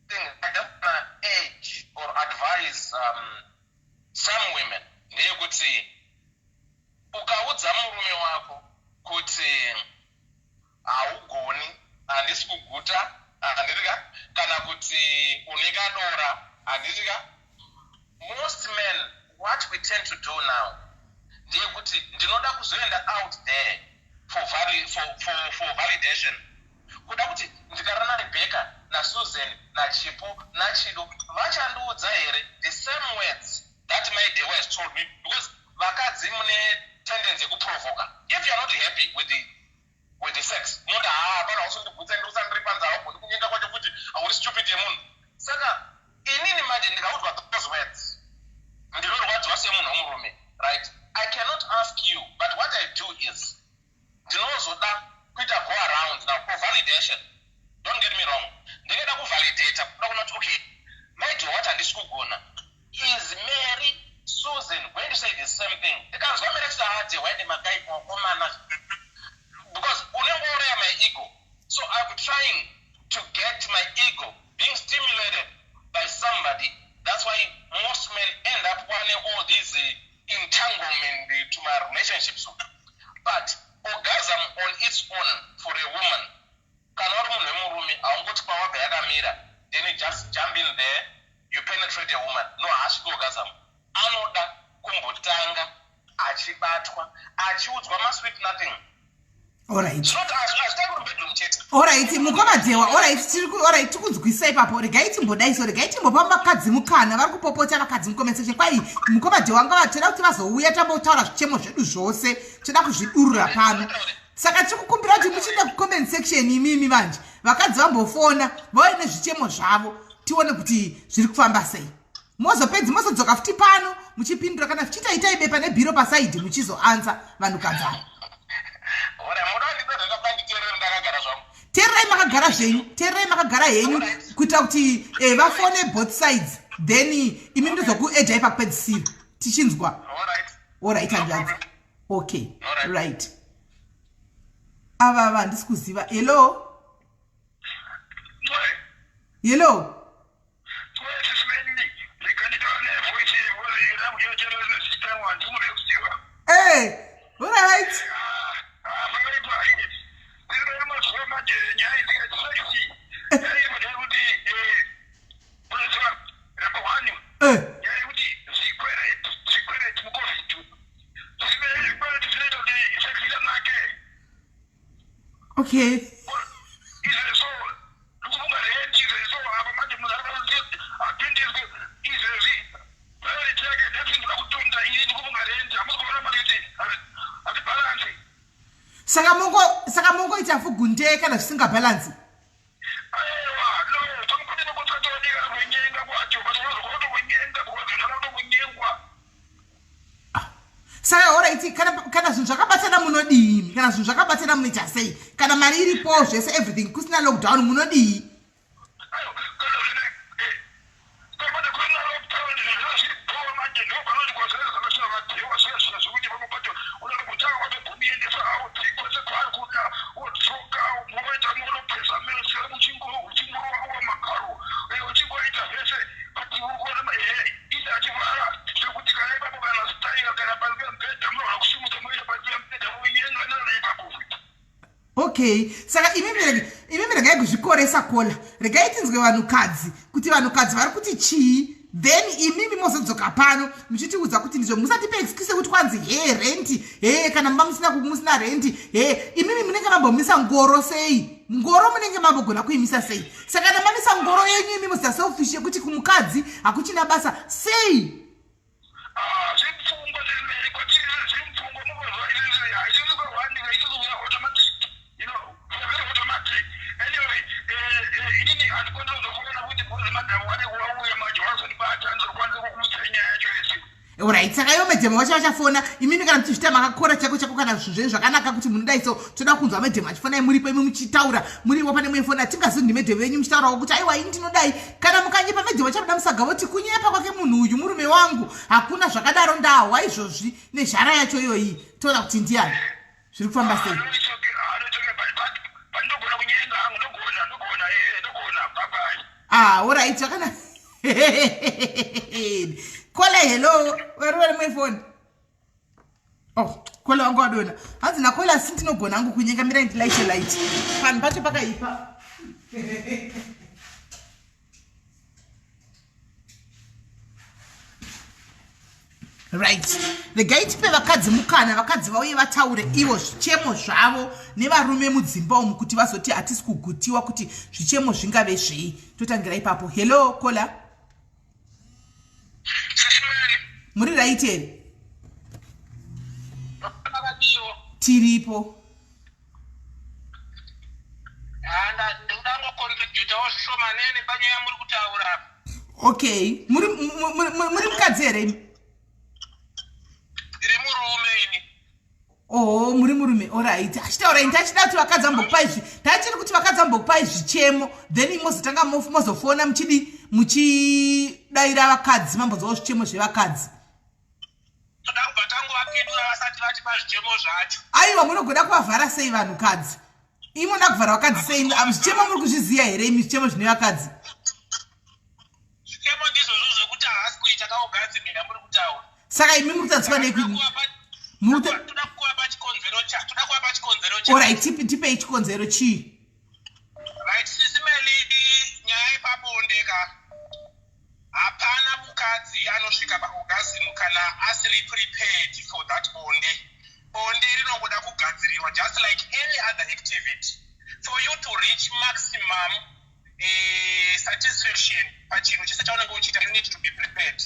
thing I just wanna urge or advise some women ndeyekuti ukaudza murume wako kuti haugoni, handisi kuguta, handiti ka, kana kuti une kadora, handiti ka, most men, what we tend to do now ndeyekuti ndinoda kuzoenda out there for validation, kuda kuti ndikarara naRebecca, naSusan, naChipo, naChido, vachandiudza here the same words that my Dewa has told me? Because vakadzi mune tendency yekuprovoka. If you are not happy with the sex, unoti, "Haa, pana usondigutsa, ndiusandiri panze, haugoni kunyenga kwacho futi, hauri stupid yemunhu." Saka inini manje ndikaudzwa those words, ndinorwadziwa semunhu womurume, right? I cannot ask you, but what I do is ndinozoda kuita go around now for validation. Don't get me wrong, ndingada kuvalidata, kuda kuona kuti, okay, maiti what, handisi kugona, is Mary akamira, then you just jump in there, you penetrate a woman. No, haasviki orgasm. Anoda kumbotanga achibatwa, achiudzwa masweet nothing. Alright. Zvinoti hazvitangi mubedroom chete. Alright, mukoma Dhewa, alright, tiri ku alright, tikunzwisa ipapo. Regai timbodaiso, regai timbopa vakadzi mukana vari kupopota vakadzi mucomment section. Kwai mukoma Dhewa ngava toda kuti vazouya tambotaura zvichemo zvedu zvose, toda kuzvidurura pano. Saka tiri kukumbira kuti muchienda kucomment section imimi manje, vakadzi vambofona vauye nezvichemo zvavo, tione kuti zviri kufamba sei. Mozopedzi mozodzoka futi pano muchipindura kana zvichiita itai bepa nebhiro pasaidhi muchizoansa vanhukadzi ava. Ora, munoda ndipedza ndanditeerere ndakagara zvangu. Teererai makagara zvenyu, teererai makagara henyu kuitira kuti vafone both sides, then imi ndozokuejai pakupedzisira tichinzwa. Alright. Alright, No hanzvadzi. problem. Okay. Alright. Right, ava ava handisi kuziva. Hello, hello. Alright. Okay. Izvezvo ndikufunga rent, izvezvo apa manje munhu apindiswe izvezvi priority yake ndati ndikuda kutunda ini, ndikufunga rent, hamusi kuona mari kuti hazibhalansi. Saka mongoita fugunde kana zvisingabhalansi? Aiwa, no, pamwe pane pakutsatooneka kunyenga kwacho, but unozokutokunyenga because ndinoda kunyengwa. Saka alright, kana zvinhu zvakabatana munodii? Kana zvinhu zvakabatana munoita sei? Kana mari iripo, zvese everything, kusina lockdown, munodii? Aiwa, kana zvine kamane kusina lockdown, zvinhu zviripowa manje, ndo panoti kwazvese zvakasvika vadhewa zviya zviya zvekuti pamwe pacho unoda kutanga watogomuendesa out kwese kwaari kuda, wodzoka moita monopesa mese, uchingorova uwa magaro, uchingoita zvese, but uri kuona ehe ise achivhara zvekuti kana ipapo kana staira kana pasi pemubhedha munogona kusimudza moita pasi pemubhedha moyenganana ipapo futi. Okay, saka imimi regai kuzvikoresa kola, regai tinzwe vanhukadzi kuti vanhukadzi vari kuti chii, then imimi mozodzoka pano muchitiudza kuti ndizvo. Musatipe excuse yekuti kwanzi he renti, he kana mumba musina renti, he imimi munenge mambomisa ngoro sei? Ngoro munenge mambogona kuimisa sei? Saka kana mamisa ngoro yenyu imi musita selfish yekuti kumukadzi hakuchina basa sei? Zvimupfungwa zvizviri kwatiri, zvimupfungwa mukuzwa izvizvi haisisi kwahwandika isusu, we are automatic, we are very automatic. Anyway, inini handikwanisi kuzokuona kuti because madhamu vanenge vauya manje vanozondibata, handizokwanisi kukuudzai nyaya yacho yese. Alright, saka ivo madhemu vacho vachafona imimi kana muchizvita makakora chako chako, kana zvinhu zvenyu zvakanaka kuti munodai so, toda kunzwa madhemu achifonai muripo, imi muchitaura muripo pane muefoni, hatingazivi ndimedhemu venyu muchitaurawo kuti aiwa ini ndinodai. Kana mukanyepa madhemu vachabuda musaga voti kunyepa kwake munhu uyu, murume wangu, hakuna zvakadaro, ndahwa izvozvi nezhara yacho iyoyi. Toona kuti ndiani, zviri kufamba sei. But ndogona kunyenga hangu, ndogona, ndogona, ndogona. Bye bye. Ah, alright, zvakana. Kola, hello, vari vari muefoni. Oh, kola wangu wadona, hanzi nakola asi ndinogona hangu kunyenga. Mirai ndilaite light, panhu pacho pakaipa. Right, regai tipe vakadzi mukana, vakadzi vauye vataure ivo zvichemo zvavo nevarume mudzimba umu kuti vazoti hatisi kugutiwa, kuti zvichemo zvingave zvei. Totangira ipapo. Hello kola, muri right here? Tiripo. Ndingangocontributawo zvishomanene panyaya yamuri kutaura apa. Okay, muri mukadzi here imi? Ndiri murume ini. Oh, muri murume, alright. Achitaurai, ndachida kuti vakadzi vambokupai zvi tachiri kuti vakadzi vambokupai zvichemo, then mozotanga mozofona muchidi muchidayira vakadzi mambonzwawo zvichemo zvevakadzi. Toda kubva tangovapindura vasati vatipa zvichemo zvacho. Aiwa, munogona kuvavhara sei vanhukadzi? Imoda kuvhara vakadzi sei? Zvichemo muri kuzviziva here imi, zvichemo zvine vakadzi? Zvichemo ndizvozvo zvekuti haasi kuita kaugadzimira muri kutaura. Saka imi muri kutadziswa nei? Toda kuvapa chikonzero toda kuvapa chikonzero Alright, tipei chikonzero chii? Right, Sis Melly, nyaya mukadzi anosvika paorgasm kana asiri prepared for that bonde. Bonde rinongoda kugadzirirwa just like any other activity. For you to reach maximum satisfaction pachinhu chese chaunenge uchiita, you need to be prepared.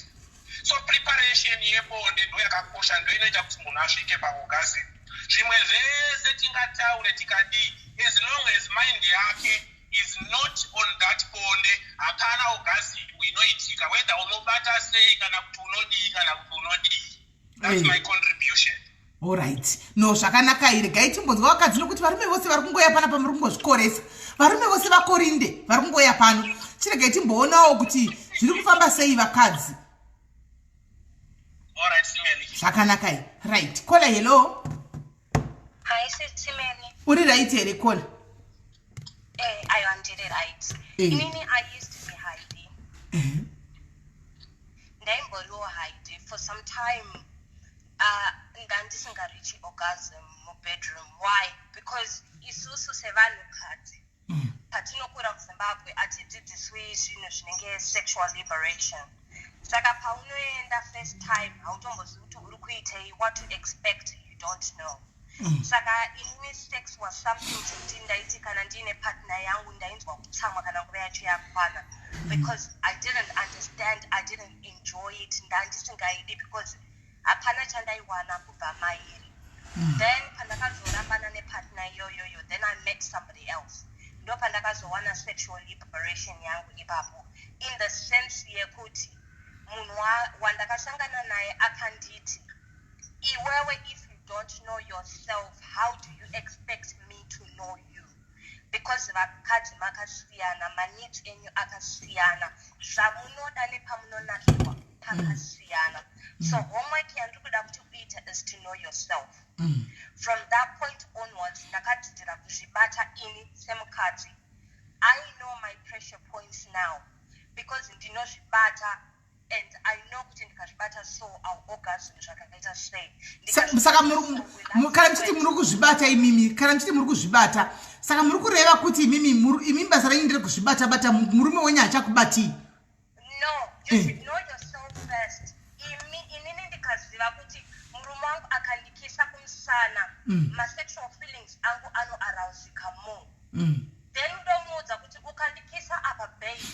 So preparation yebonde ndo yakakosha, ndo inoita kuti munhu asvike paorgasm. Zvimwe zvese tingataure tikadii, as long as mind yake is not on that bonde, hapana orgasm inoitika, whether unobata sei kana kuti unodii kana kuti unodii. That's my contribution. Alright, no, zvakanaka. Ire gai timbonzwa vakadzi, nokuti varume vose vari kungoya panapa, muri kungozvikoresa. Varume vose vakorinde vari kungoya pano. Chiregai timboonawo kuti zviri kufamba sei, vakadzi. Alright, Simeli. Zvakanaka i. Right, caller, hello. Hi, Simeli. Uri right here, caller? Aiwa, ndiri right. Inini I used to be Heidi. Ndaimboriwo Heidi for some time. Ndandisingareachi orgasm mubedroom. Why? Because isusu sevanhukadzi patinokura muZimbabwe hatidzidziswi zvinhu zvinenge sexual liberation. Saka paunoenda first time, hautombozivi kuti uri kuitei, what to expect, you don't know. Saka inini sex was something chekuti ndaiti kana ndiine partner yangu ndainzwa kutsamwa kana nguva yacho yakwana, because I didn't understand, I didn't enjoy it. Ndandisingaidi because hapana chandaiwana kubva mairi. Then pandakazorambana nepartner iyoyoyo, then I met somebody else. Ndo pandakazowana sexual liberation yangu ipapo, in the sense yekuti munhu wandakasangana naye akanditi, "Iwewe, if you don't know yourself, how do you expect me to know you?" Because vakadzi makasiyana, maneeds enyu akasiyana, zvamunoda nepamunonakirwa pakasiyana. So homework yandiri kuda kuti uite is to know yourself. From that point onwards, ndakadzidzira kuzvibata ini semukadzi. I know my pressure points now because ndinozvibata, and I know kuti ndikazvibata so, I'll orgasm zvakaita sei. Saka kana muchiti muri kuzvibata imimi, kana muchiti muri kuzvibata, saka muri kureva kuti imimi imimi basa renyu ndere kuzvibata bata, murume wenyu hachakubatii? No, you should know yourself first. Imi, inini ndikaziva kuti murume wangu akandikisa kumusana, masexual feelings angu anoarousika more, then ndomuudza kuti, "Ukandikisa apa, babe,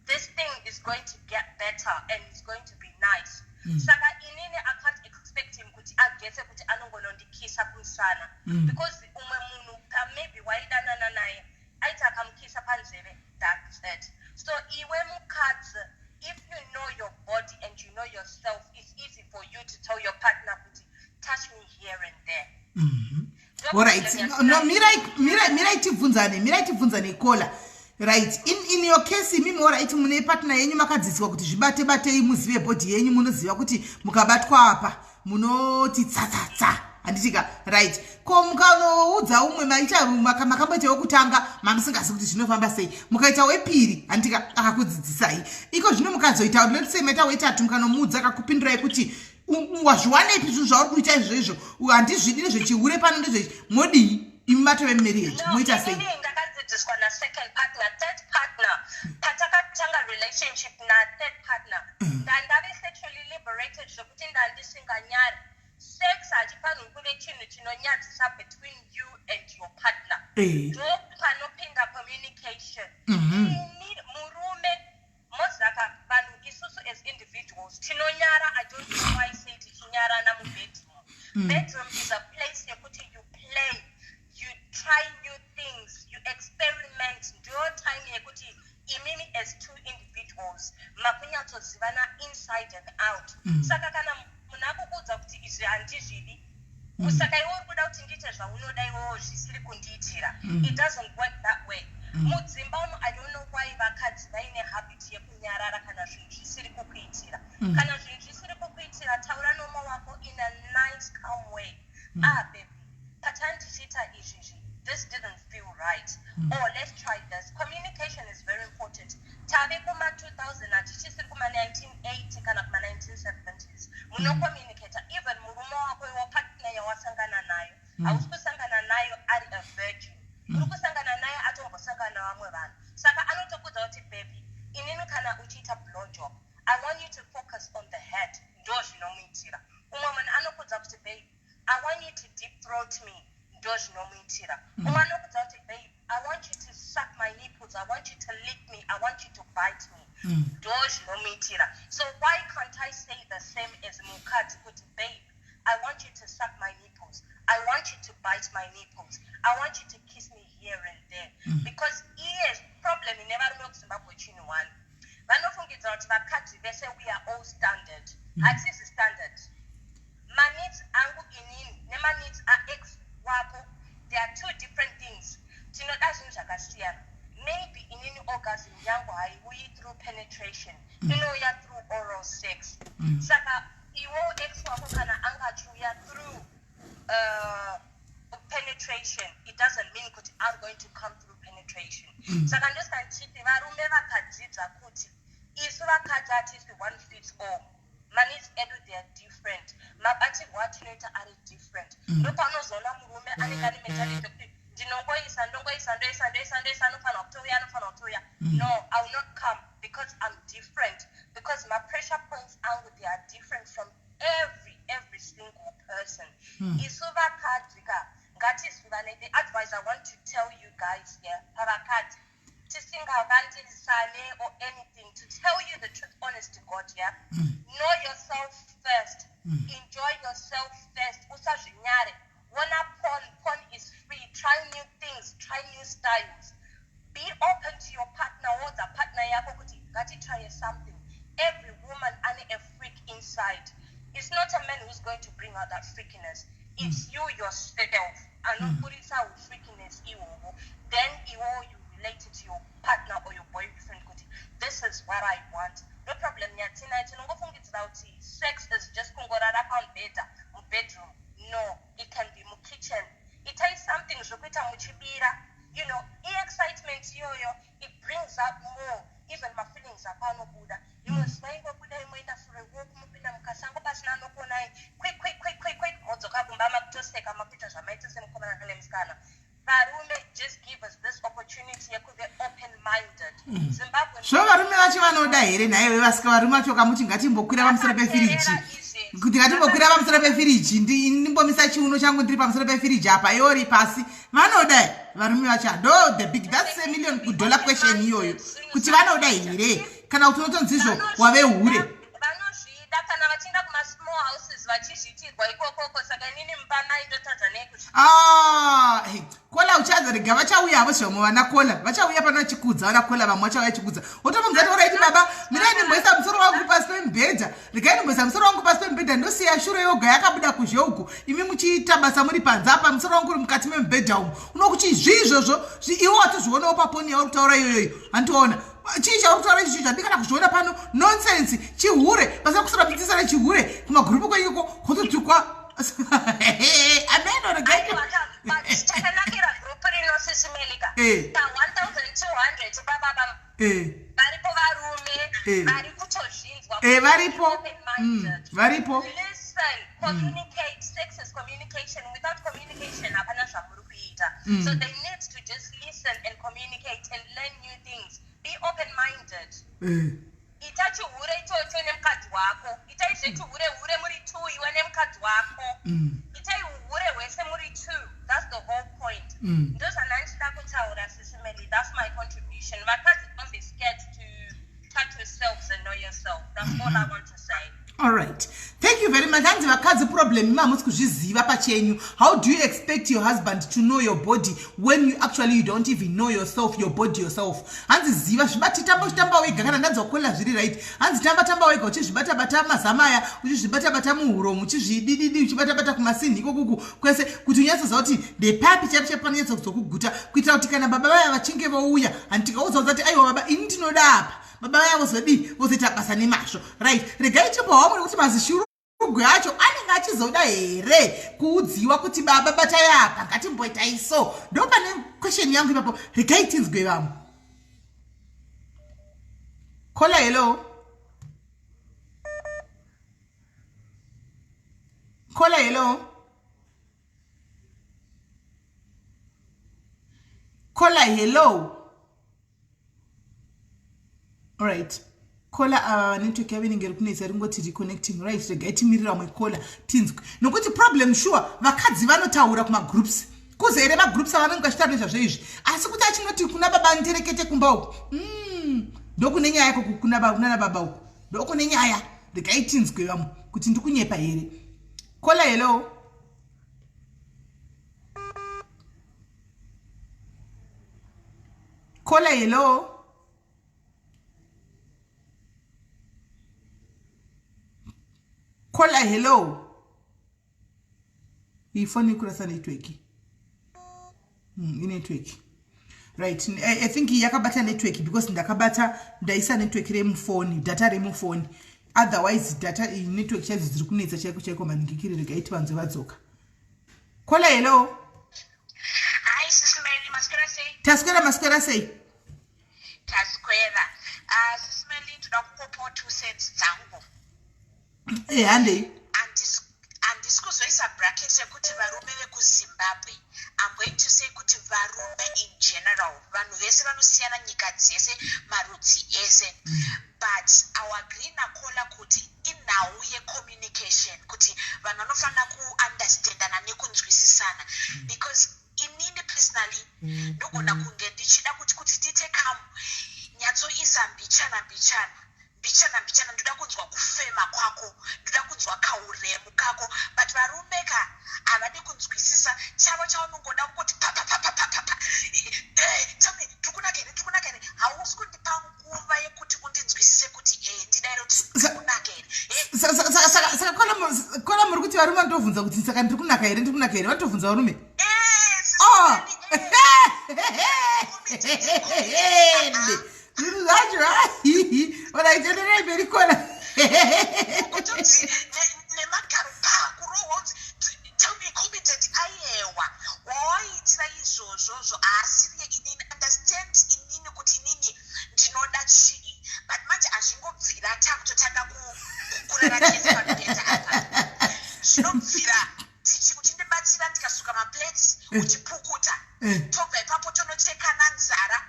this thing is going to get better and it's going to be nice." Saka inini I can't expect him kuti agese kuti anongonondikisa kumusana, because umwe munhu maybe waidanana naye aiti akamukisa panzeve, that's it. So iwe mukadzi, if you know your body and you know yourself, it's easy for you to tell your partner kuti, "Touch me here and there." Alright, no, mirai tibvunzane, mirai tibvunzane, caller. Right, in your case imimi, alright, mune partner yenyu, makadzidziswa kuti zvibate batei muzive body yenyu, munoziva kuti mukabatwa apa munoti tsatsatsa, handitika? Right, ko mukanoudza umwe, maita makamboita wekutanga, mamusingazi kuti zvinofamba sei, mukaita wepiri, handitika, akakudzidzisai. Iko zvino mukazoita, let's say maita wetatu, mukanomuudza, akakupindurai kuti, "Wazviwanepi zvinhu zvauri kuita izvo izvo? Handizvidi, nezvechihure pano, ndezvechi." Modii imi matove mumarriage? Moita sei? Inini ndakadzidziswa nasecond partner, third partner. Patakatanga relationship nathird partner, ndandave sexually liberated zvekuti ndandisinganyari. Sex hachifanirwi kuve chinhu chinonyadzisa between you and your partner. Ndo panopinda communication. Ini murume mozaka, vanhu isusu as individuals tinonyara. I don't know why sei tichinyarana mubedroom. Bedroom is a place yekuti you play, you try new things, you experiment. Ndiyo time yekuti imimi as two individuals makunyatsozivana inside and out. Saka kana munhu akukuudza kuti izvi handizvidi, saka iwe uri kuda kuti ndiite zvaunoda iwewo zvisiri kundiitira. It doesn't work that way. Mudzimba umu, I don't know why vakadzi vaine habit yekunyarara kana zvinhu zvisiri kukuitira. Kana zvinhu zvisiri kukuitira, taura nomwe wako in a nice calm way. "Ah, baby, patani tichiita izvizvi, this didn't feel right," or "Let's try this." Communication is very important. Tave kuma-2000, hatichisiri kuma-1980 kana kuma-1970s. Munocommunicata even murume wako iwo, partner yawasangana nayo. Hausi kusangana nayo ari a virgin, uri kusangana naye atombosangana navamwe vanhu. Saka anotokudza kuti, "Baby, inini kana uchiita blow job, I want you to focus on the head. Ndo zvinomuitira. Umwe munhu anokudza kuti, babe, I want you to deep throat me. Ndo zvinomuitira. Umwe anokudza kuti, babe, I want you to suck my nipples. I want you to lick me. I want you to bite me. Ndo zvinomuitira. So why can't I say the same as mukadzi kuti, babe, I want you to suck my nipples. I want you to bite my nipples. I want you to kiss me here and there. Because iye problem ine varume vekuZimbabwe chinhu one. Vanofungidzira kuti vakadzi vese we are all standard. Hatizi standard. Maneeds angu inini nemaneeds aex wako, they are two different things. Tinoda zvinhu zvakasiyana. Maybe inini orgasm yangu haiuyi through penetration, inouya through oral sex. Saka iwo ex wako kana anga achiuya through penetration, it doesn't mean kuti I'm going to come through penetration. Saka ndosaka ndichiti varume vakadzidza kuti isu vakadzi hatisi one fits all. Maneeds edu, they are different. Mabatirwo atinoita ari different. Ndopaunozoona murume anenge ane mentality yekuti ndinongoisa, ndongoisa, ndoisa, ndoisa, ndoisa, anofanira kutouya, anofanira kutouya. No, I will not come because I'm different, because my pressure points angu, they are different from every single person. Isu vakadzi ka, ngatizivane. The advice I want to tell you guys here, pavakadzi, tisingavandisane or anything, to tell you the truth, honest to God, yeah, know yourself first. Enjoy yourself first. Usazvinyare. Wona porn, porn is free. Try new things, try new styles. Be open to your partner. Wodza partner yako kuti ngatitry something. Every woman ane a freak inside. It's not a man who's going to bring out that freakiness. It's you yourself anoburisa ufreakiness ihwohwo. Then iwo you relate it to your partner or your boyfriend kuti this is what I want. No problem yatina, tinongofungidzira kuti sex is just kungorara pamubhedha mubedroom. No, it can be mukitchen. Itai something zvokuita muchibira. I-excitement iyoyo, it brings up more. Even mafeelings ako anobuda. Rimwe zuva ingobudai, moenda for a walk, mopinda mukasango pasina anokuonai, quick, quick, quick, quick, quick, modzoka kumba makutoseka, makuita zvamaita semukomana nemusikana. Varume, just give us this opportunity yekuve open minded. Zimbabwe. Zvo varume vacho vanoda here nhaiwe? Vasika varume vacho kamuti ngatimbokwira pamusoro pefiriji, kuti ngatimbokwira pamusoro pefiriji, ndimbomisa chiuno changu ndiri pamusoro pefiriji apa iori pasi. Vanoda varume vacho? Ndo the big, that's a million dollar question iyoyo, kuti vanoda here kana kuti unotonzizvo wave hure. Vanozvida kana vachienda kumasmall houses vachizviitirwa ikokoko. Saka inini mupamai ndotadza nei kuzvi Ah, hey, kola uchaza, rega vachauya havo zvamwe. Vana kola vachauya pano vachikudza. Vana kola vamwe vachauya vachikudza, wotomubvunza kuti, alright baba, mirai ndimboisa musoro wangu pasi pemubhedha, regai ndimboisa musoro wangu pasi pemubhedha, ndosiya shure yoga yakabuda kuzhe uku, imi muchiita basa muri panze apa, musoro wangu uri mukati memubhedha umu. Unokuti zvi izvozvo iwe watozvionawo paporn yauri kutaura iyoyoyo. Handiona chii chauri kutaura ichi zvandikana kuzviona pano. Nonsense, chihure basa kusora pitisana chihure kumagurupu kwenyuko, wototukwa ameno. Regai. Aiwa, but chakanakira gurupu rino, Sis Melika, pa1200 bababa varipo varume vari kutozvinzwa. Varipo. Varipo. Listen, communicate. Sex is communication. Without communication hapana zvamuri kuita. So they need to just listen and communicate and learn new things. Be open minded. Ita chihure ichocho nemukadzi wako. Itai zvechihure hure muri two, iwe nemukadzi wako. Itai uhure hwese muri two. That's the whole point. Ndozvandandichida kutaura, Sis Melly. That's my contribution. Vakadzi, don't be scared to touch yourselves and know yourself. That's all I want to say. Alright, thank you very much. Hanzi vakadzi, problem imi hamusi kuzviziva pachenyu. How do you expect your husband to know your body when you actually, you don't even know yourself, your body yourself? Hanzi ziva, zvibati, tamba uchitamba wega. Kana ndanzwa kola zviri right, hanzi tamba, tamba wega, uchizvibata-bata mazama aya, uchizvibata-bata muhuro, uchizvidididi, uchibatabata kumasinhi ikokuku kwese, kuti unyatsoziva kuti ndepapi chaipo chaipo panonyatsa kuzokuguta, kuitira kuti kana baba vaya vachinge vouya, handitikaudza kuti aiwa baba, ini ndinoda apa, baba vaya vozodii? Vozoita basa nemazvo. Right, regai chimbohwa nekuti mazishurugwe acho anenge achizoda here kuudziwa kuti baba batai apa, ngatimboitai so? Ndo pane question yangu ipapo. Regai tinzwe vamwe. Kola, hello. Kola, hello. Kola, hello. All right. Caller ava network yavo inenge iri kunetsa, ringoti reconnecting. Right, regai timirira vamwe caller tinzwe, nokuti problem sure vakadzi vanotaura kumagroups kuzere magroups avanenge vachitaura nezvazvo izvi, asi kuti achinoti kuna baba nterekete kumba uku, ndokune nyaya yako kunana baba uku, ndokune nyaya. Regai tinzwe vamwe kuti ndikunyepa here. Caller, hello. Caller, hello. Caller, hello. Iyi foni ikurasa network. Inetwork, right? I think yakabata network because ndakabata, ndaisa network remufoni, data remufoni. Otherwise data network chaidzo dziri kunetsa chaiko chaiko maningikiri. Regai tivanzwe vadzoka. Caller, hello. Hi, Sis Melly, maswera sei? Taswera, maswera sei? Taswera. Sis Melly, ndoda kungopawo 2 cents dzangu. E, handei. Handisi kuzoisa bracket yekuti varume vekuZimbabwe. I'm going to say kuti varume in general, vanhu vese vanosiyana, nyika dzese, marudzi ese. But I agree nacaller kuti inhau yecommunication, kuti vanhu vanofanira kuunderstandana nekunzwisisana, because inini personally ndogona kunge ndichida kuti tiite kamu nyatsoisa mbichana mbichana mbichana mbichana, ndoda kunzwa kufema kwako, ndoda kunzwa kauremu kako, but varume ka havadi kunzwisisa. Chavo chaunongoda kungoti papapapapapa, tell me, tiri kunaka here, tiri kunaka here? Hausi kundipa nguva yekuti undinzwisise kuti ndidaire kuti tiri kunaka here. Saka caller, muri kuti varume vanotovhunza kuti saka ndiri kunaka here, ndiri kunaka here? Vanotovhunza varume? Oh. Zvinhu zvacho onaitenderai mberi, caller. Kutonzi nemagaro pa kurohwa, unzi tell me committed. Ayewa, wawaitira izvozvozvo haasiriye. Inini understand inini kuti inini ndinoda chii, but manje hazvingobvira takutotanga kurara tese pamubhedha apa. Zvinobvira tichi uchindibatsira, ndikasuka maplates, uchipukuta, tobva ipapo tonochekana nzara.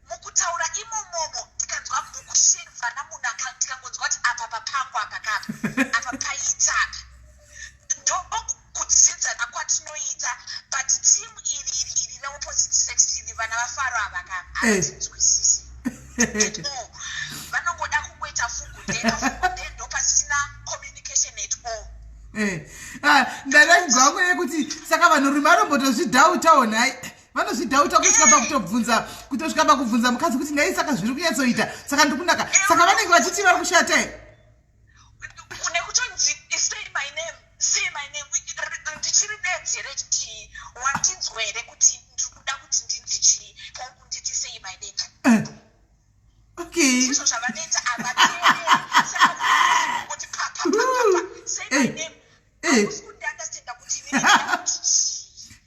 Mukutaura imomomo tikanzwa mukushevhana, munhu tikangonzwa kuti apa papangu, apa kapa, apa paita apa, ndokudzidzana kwatinoita. But team iri iri iri reopposite sex iri, vana vafaro ava ka, havatinzwisisi at all. Vanongoda kungoita fugunde pafugunde, ndo pasina communication at all. Ndadazvinzwa wangu yekuti saka vanhurume vanombotozvidhautawo nhai? Vanozvidhauta kusvika pakutobvunza, kutosvika pakubvunza mukadzi kuti nhai, saka zviri kunyatsoita, saka ndiri kunaka? Saka vanenge vachiti vari kushata here? Nekutonzi say my name, say my name, ndichiri benzi here? Chii wandinzwa here kuti ndiri kuda kuti ndinzi chii pauri kunditi say my name? Okay. Ndizvo zvavanoita, havateereri. Saka kuti papapapapa, say my name, hausi kundiunderstanda kuti inini ndinoda kuti chii.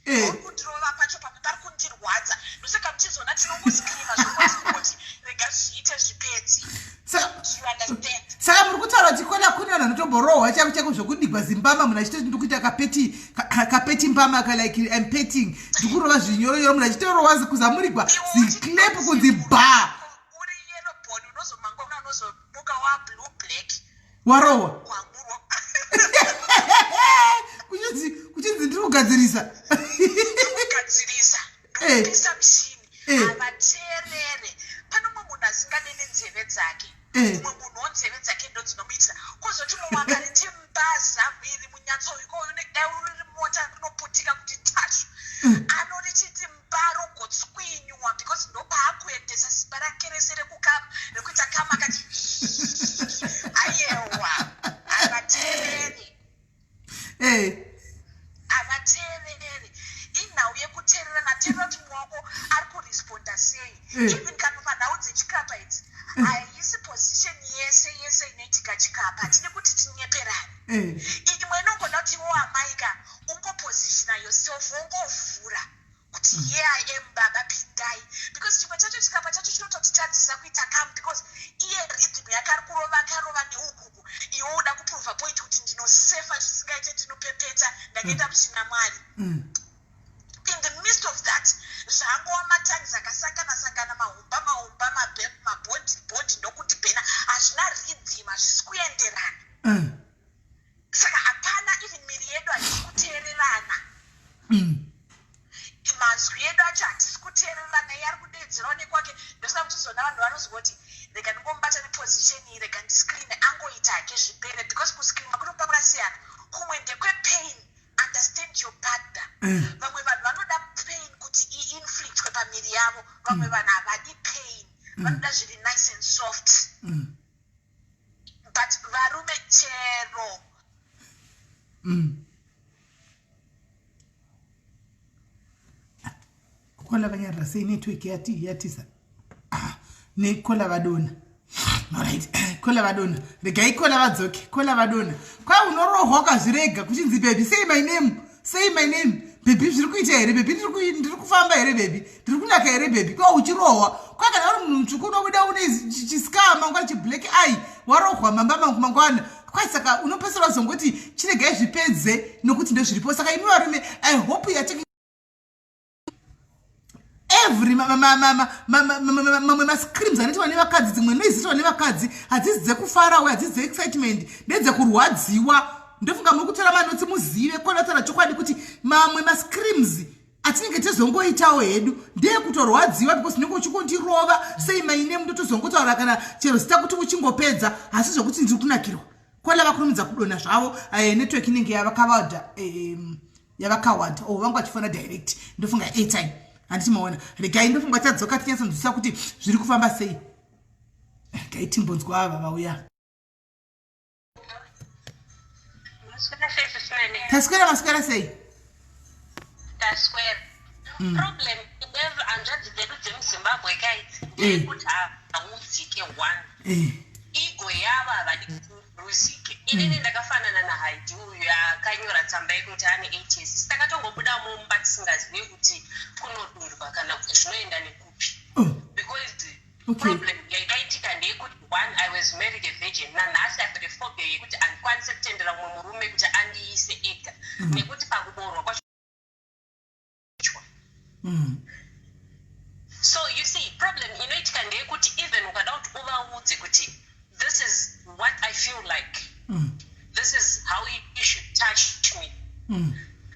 Uri kundirova pacho pamwe pari kundirwadza, ndosaka muchizoona tinongoscreama zvokwati kungoti rega zviite zvipedzi. You understand? Saka muri kutaura kuti kona kune vanhu vanotomborohwa chaiko chaiko zvokudigwa zimbama, munhu achitoti ndikuita kapeti kapeti mbama ka, like I'm petting, ndikurova zvinyoronyoro, munhu achitorohwa kuzamurigwa ziclap kunzi ba. Uri yellow bone, unozomangwana unozomuka wa blue black. Warohwa. Kwamurwa. Kuchinzi ndiri kugadzirisa. Kugadzirisa, ndokupisa mushini. Havateerere. Pane umwe munhu asingade nenzeve dzake, umwe munhuwo nzeve dzake ndo dzinomuitira. Kwozoti mumwe akariti mbaza mhiri munyatso ikoyo, dai uri mota rinoputika kuti tashu, anorichiti mbaro gotswinywa, because ndopaakuendesa simba rake rese rekukama, rekuita kama akati ayewa. Havateereri. Havateereri. Inhau yekuteererana. Teerera kuti mumwe wako ari kuresponda sei. Even kana panhau dzechikapa idzi, haisi position yese yese inoitika chikapa. Hatidi kuti tinyeperane. Imwe inongoda kuti iwo amaika ungopositiona yourself, wongovhura kuti here I am, baba pindai, because chimwe chacho chikapa chacho chinototitadzisa kuita come, because iye rhythm yake ari kurova, akarova neukuku, iwe uda kuprova point kuti ndinosefa zvisingaite, ndinopepeta, ndakaenda muchina Mwari. In the midst of that zvangova matangs akasangana sangana, mahumba mahumba, mabhodhi bhodhi, ndokuti bhena hazvina. Saka hapana, even miri yedu hatisi kuteererana. Mazwi edu acho hatisi kuteererana. Iye ari kudeedzerawo nekwake. Ndosaka muchizoona vanhu vanozongoti, "Rega ndingomubata neposition iyi, rega ndiscreame, angoita hake zvipere," because kuscreama kunopa kwakasiyana. Kumwe ndekwepain. Understand your partner. Vamwe vanhu vanoda pain kuti iinflictwe pamiri yavo. Vamwe vanhu havadi pain, vanoda zviri nice and soft. But varume chero Kola vanyarira sei? Network yati yatisa. Ah, nekola vadona. Alright, kola vadona, regai kola vadzoke. Kola vadona kwai unorohwa ukazvirega kuchinzi, "Baby, say my name, say my name. Baby, zviri kuita here? Baby, ndiri kufamba here? Baby, ndiri kunaka here, baby?" Kwa uchirohwa kwa kana uri munhu mutsvuku, unobuda une chiscar mangwana, chiblack eye, warohwa mamba mangwana. Kwai saka unopesera wazongoti chiregai zvipedze nokuti ndozviripo. Saka imi varume, I hope you are taking every mamwe mascreams anoitwa nevakadzi. Dzimwe noiziitwa nevakadzi hadzisi dzekufarawo, hadzisi dzeexcitement, ndedzekurwadziwa. Ndofunga muri kutora manotes, muzive konataura chokwadi kuti mamwe mascreams atinenge tizongoitawo hedu ndeyekutorwadziwa, because unenge uchingondirova, "Say my name," ndotozongotaura kana chero zita kuti uchingopedza, hasi zvokuti ndiri kunakirwa. Kola vakurumidza kudonha zvavo. Network inenge yavakawada, yavakawanda o vanga vachifona direct. Ndofunga airtime handiti maona. Regai, ndofunga tadzoka tinyatsonzwisa kuti zviri kufamba sei. Regai timbonzwa ava vauya. Maswera sei, Sisimene? Taswera, maswera sei? Taswera. Problem ine hanzvadzi dzedu dzemuZimbabwe kaidzi ndeyekuti haudzike one. Ego yavo havadi ruzike. Inini ndakafanana naHaidi uyu akanyora tsamba yekuti ane 8 years. Takatongobuda mumba tisingazivi kuti kunodurwa kana kuti zvinoenda nekupi. Because problem yakaitika ndeyekuti, one, I was married a virgin. Nanhasi I've got a phobia yekuti handikwanisi kutendera mumwe murume kuti andiise ega, nekuti pakuboorwa kwacho. So you see, problem inoitika ndeyekuti even ukada kuti uvaudze kuti this is what I feel like, this is how you should touch me,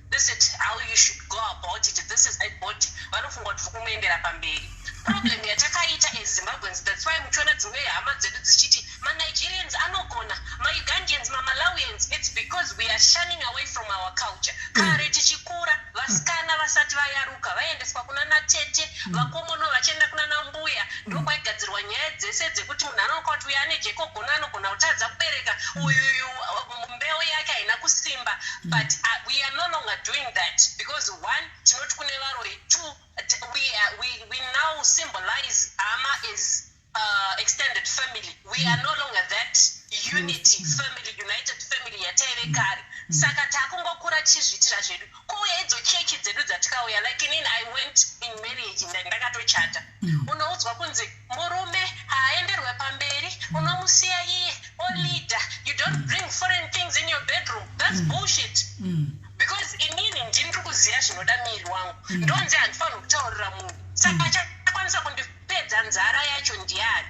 this is how you should go about it, this is my body, vanofunga kuti uri kumuendera pamberi. Problem yatakaita as Zimbabweans, that's why muchiona dzimwe hama dzedu dzichiti maNigerians anogona, maUgandians, maMalawians. It's because we are shunning away from our culture. Kare tichikura, vasikana vasati vayaruka vaendeswa kuna natete, vakomono vachienda kuna nambuya. Ndokwaigadzirwa nyaya dzese dzekuti munhu anooneka kuti uyu ane jekogona, anogona kutadza kubereka uyuyu, mbeu yake haina kusimba. But we are no longer doing that because, one, tinoti kune varoi; two, we now symbolize hama as extended family. We are no longer that unity family, united family yataive kare. Saka takungokura tichizviitira zvedu. Kouya idzo chechi dzedu dzatikauya, like inini I went in marriage ndakatochata. Unoudzwa kunzi murume haaenderwe pamberi, unomusiya iye oleader, you don't bring foreign things in your bedroom. That's bullshit, because inini ndini ndiri kuziva zvinoda miri wangu. Ndonzi handifaniri kutaurira munhu, saka achakwanisa kundipedza nzara yacho ndiani?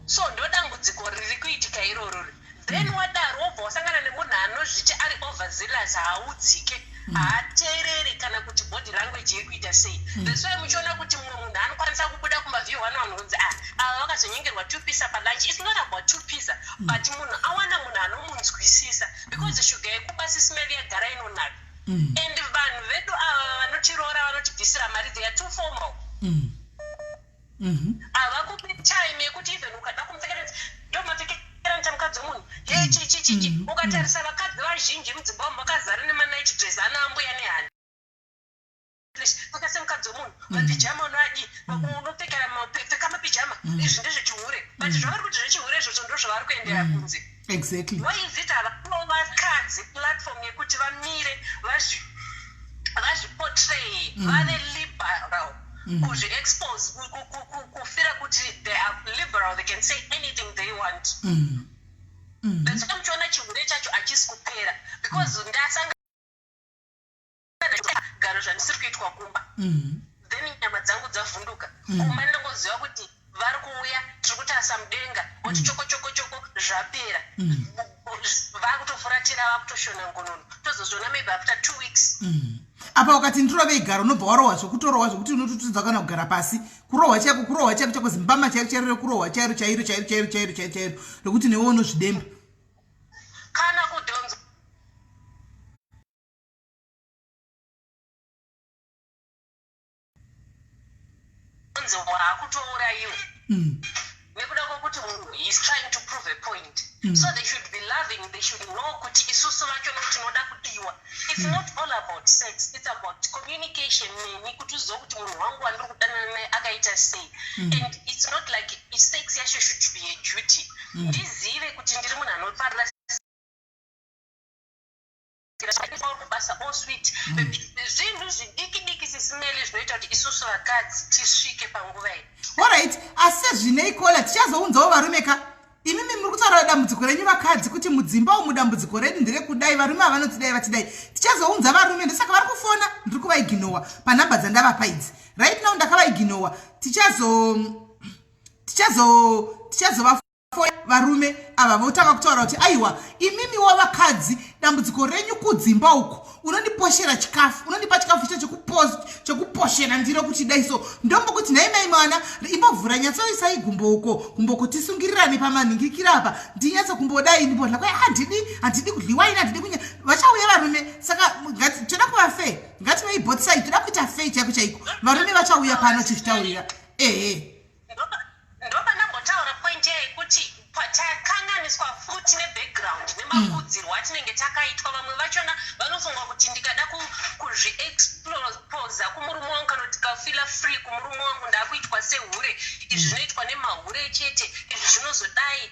So ndo dambudziko riri kuitika iroro. Then wadaro, wobva wasangana nemunhu anozviti ari overzealous, haaudzike, haateereri kana kuti body language iri kuita sei. That's why muchiona kuti mumwe munhu anokwanisa kubuda kumaview one vanhu kunzi, "Ah, ava vakazonyengerwa two pisa palunch." It's not about two pisa, but munhu awana munhu anomunzwisisa, because shuga yekuba, Sisimeli, yagara inonaka. And vanhu vedu ava vanotiroora, vanotibvisira mari, they are too formal. Havakupi time yekuti even ukada kumupfekera, ndo mapfekera mukadzi wemunhu ye chichichichi. Ukatarisa vakadzi vazhinji mudzimba umu vakazara nemanight dress ana ambuya nehanda. Pfeka semukadzi wemunhu, mapijama unoadi, unopfekera, pfeka mapijama. Izvi ndezvechihure, but zvavari kuti zvechihure izvozvo ndo zvavari kuendera kunze. Why is it havapiwo vakadzi platform yekuti vamire, vazviportray, vave liberal, kuzviexpose, kufira kuti they are liberal, they can say anything they want? That's why muchiona chihure chacho hachisi kupera, because ndasangana garo zvandisiri kuitwa kumba, then nyama dzangu dzavhunduka. Kumba ndinongoziva kuti vari kuuya, tiri kutarisa mudenga. Moti choko choko choko, zvapera. Vakutofuratira, vakutoshona ngonono. Tozozviona maybe after 2 weeks. Apa ukati ndirove igaro, unobva warohwa zvekutorohwa, zvekuti unototudza kana kugara pasi. Kurohwa chaiko, kurohwa chaiko chaiko, zimbama chairo chairo rekurohwa, chairo chairo chairo chairo chairo chairo chairo, rekuti newe unozvidemba. Kana kudhonzwa kunzi waakutourayiwa nekuda kwokuti munhu is trying to prove a point. So they should be loving. They should know kuti isusu vachona tinoda kudiwa. It's not all about sex, it's about communication neni, kuti uzive kuti munhu wangu wandiri kudanana naye akaita sei. And it's not like sex yacho should be a duty. Ndizive kuti ndiri munhu anofarira kubasa, oh sweet, zvinhu zvidiki diki, Sis Melly, zvinoita kuti isusu vakadzi tisvike panguva iyi. Alright, asi sezvinei, caller, tichazounzawo varume ka. Imimi muri kutaura dambudziko renyu vakadzi, kuti mudzimba umu dambudziko redu nderekudai, varume havanotidai, vatidai. Tichazounza varume, ndosaka vari kufona ndiri kuvaignora panhamba dzandavapa idzi. Right now ndakavaignora. Tichazo tichazova varume ava votanga kutaura kuti aiwa, imimiwo vakadzi, dambudziko renyu kudzimba uku, unondiposhera chikafu, unondipa chikafu icho chekuposhera ndiro, kuti dai so ndombokuti nhai mai mwana, imbovhura, nyatsoisai gumbo uko, gumbo kutisungirirane pamanhingikira apa, ndinyatsokumbodai ndimbodla. Kwai handidi, handidi kudliwa ini, handidi kunya. Vachauya varume. Saka toda kuva fair, ngativei both side. Toda kuita fair chaiko chaiko. Varume vachauya pano tichitaurira, ehe. Ndopandambotaura point yekuti takanganiswa futi nebackground nemakudzirwo atinenge takaitwa. Vamwe vachona vanofunga kuti ndikada kuzviexposa kumurume wangu kana kuti ndikafeela free kumurume wangu, ndaakuitwa sehure. Izvi zvinoitwa nemahure chete, izvi zvinozodai.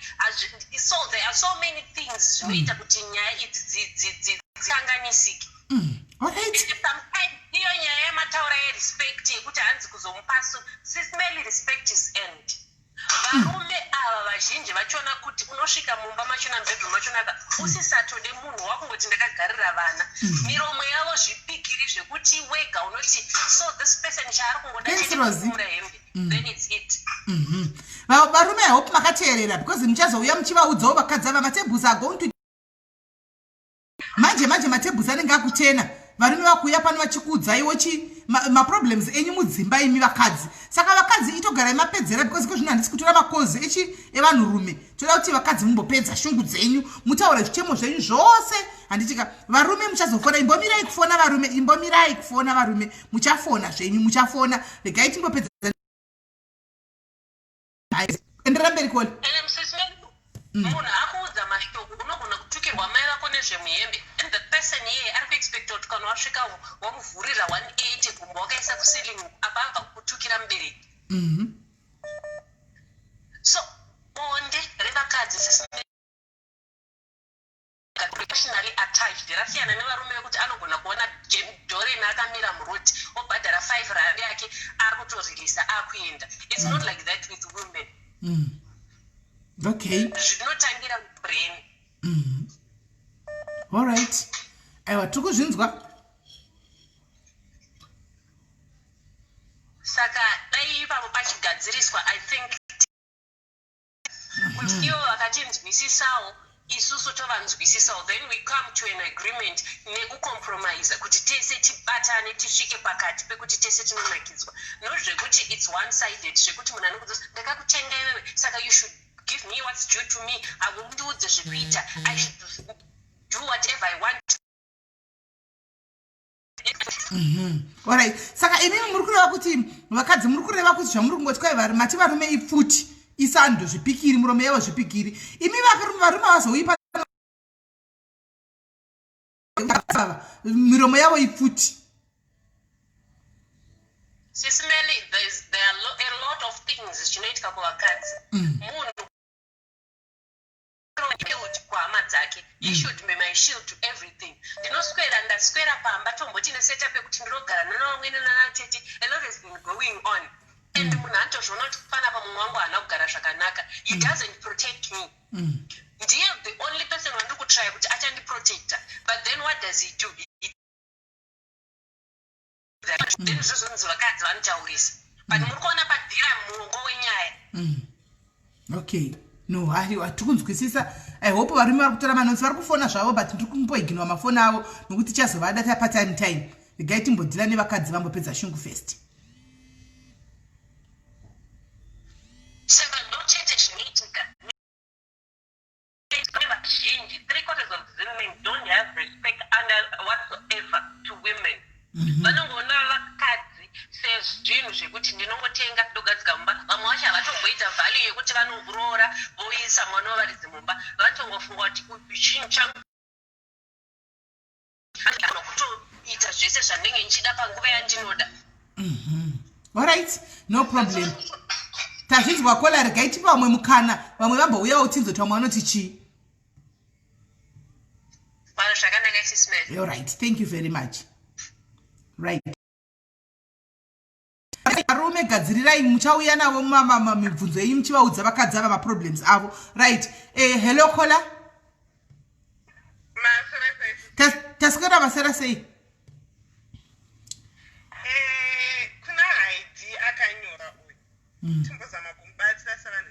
So there are so many things zvinoita kuti nyaya idzi dzikanganisike. Sometimes iyo nyaya yamataura yerespect, yekuti hanzi kuzomupa, Sis Melly, respect is earned. Varume ava vazhinji vachona kuti unosvika mumba machona, mubedroom machonaka, usisatode munhu, wakungoti ndakagarira vana. Miromo yavo zvipikiri zvekuti wega unoti so this person chaari kungoda chete kukumura hembe, then it's it. Varume, I hope makateerera, because muchazouya muchivaudzawo vakadzi ava. Matables are going to manje manje, matables anenge akutena. Varume vakuuya pano vachikuudzaiwo chi maproblems enyu mudzimba, imi vakadzi. Saka vakadzi, itogarai mapedzera, because iko zvino handisi kutora makozi echi evanhurume. Toda kuti vakadzi mumbopedza shungu dzenyu, mutaure zvichemo zvenyu zvose, handitika? Varume muchazofona. Imbomirai kufona varume, imbomirai kufona varume. Muchafona zvenyu, muchafona. Regai timbopedza. Enderera mberi, caller. Munhu akuudza mashoko, unogona kutukirwa mai vako nezvemuhembe, and the person iyeye ari kuexpecta kuti kana wasvika wamuvhurira 180, gumbo wakaisa kuceiling, apa abva kukutukira mubereki. So bonde revakadzi emotionally attached, rasiyana nevarume vekuti anogona kuona Doren akamira muroad, obhadhara 5 rand yake, akutorilisa, akuenda. It's not like that with women. Zvinotangira brain. Alright, aiwa, tiri kuzvinzwa. Saka dai ipapo pachigadziriswa, I think kuti ivo vakatinzwisisawo, isusu tovanzwisisawo, then we come to an agreement nekucompromisa kuti tese tibatane, tisvike pakati pekuti tese tinonakidzwa, not zvekuti it's one sided, zvekuti munhu anokudza ndakakutenga iwewe, saka you should give me what's due to me, haundiudze zvekuita, I should do whatever I want. Alright, saka imimi muri kureva kuti vakadzi, muri kureva kuti zvamuri kungoti kwai mati varume ipfuti, isando, zvipikiri, muromo yavo zvipikiri. Imi varume vazouipa, miromo yavo ipfuti. Sis Melly, there are a lot of things zvinoitika kuvakadzi. Munhu shield kuhama dzake, he should be my shield to everything. Ndinoswera, ndaswera pamba, tomboti nesetup yekuti ndinogara nanavamwene nanatete, a lot has been going on, and munhu anotozviona kuti panapa mumwe wangu haana kugara zvakanaka. He doesn't protect me. Ndiye the only person wandiri kutrya kuti achandiprotecta, but then what does he do? Then zvozonzi vakadzi vanotaurisa, but muri kuona padhira muongo wenyaya. Okay. No, haiwa, tiri kunzwisisa. I hope varume vari kutora manotsi, vari kufona zvavo, but ndiri kumboiginwa mafoni avo nokuti tichazovada tapa time time. Regai timbodhila nevakadzi vambopedza shungu first. Saka ndochete chinoitika. Vazhinji, three quarters of women don't have respect under whatsoever to women. Vanongoona vakadzi sezvinhu zvekuti ndinongotenga, ndogadzika mumba. Vamwe vacho havatomboita value yekuti vanoroora voisa mwana wevaridzi mumba. Vanotongofunga kuti uyu chinhu changu, kutoita zvese zvandinenge ndichida panguva yandinoda. Alright, no problem, tazvinzwa, caller. Regai tipe vamwe mukana, vamwe vambouyawo tinzoti vamwe vanoti chii. Vanhu zvakanaka, Sis Melly. Alright, thank you very much. Right, varume, gadzirirai, muchauya navo mibvunzo yenyu muchivaudza vakadzi ava maproblems avo. Right, hello caller. Taswera, masera sei? Kuna Haidi akanyora uyu, timbozama kumubatsira sevanhu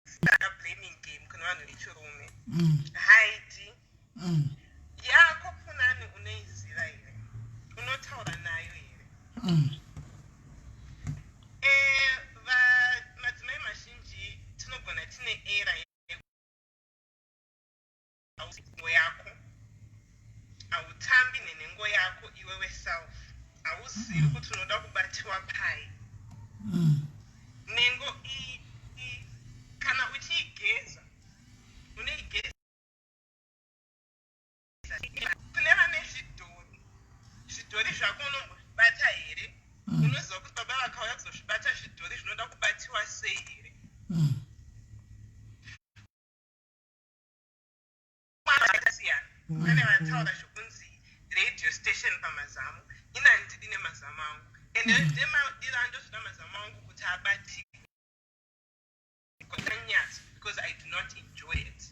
vechitanga blaming game kune vanhu vechirume. Haidi, yako punani unoiziva here? Unotaura nayo here? Madzimai mazhinji tinogona tine era nhengo yako, hautambi nenhengo yako iwewe self, hauzivi kuti unoda kubatiwa pai. Nhengo iyi, kana uchiigeza, unoigeza. Kune vane zvidhori, zvidhori zvako unombozvibata here? Unoziva kuti baba vakauya kuzozvibata zvidhori zvinoda kubatiwa sei here? Akasiyana, pane vataura zvokunzi radio station pamazamu. Ina handidi nemazamu angu, ende ndemadiro andozvida mazamu angu kuti abatike nyatso, because I do not enjoy it.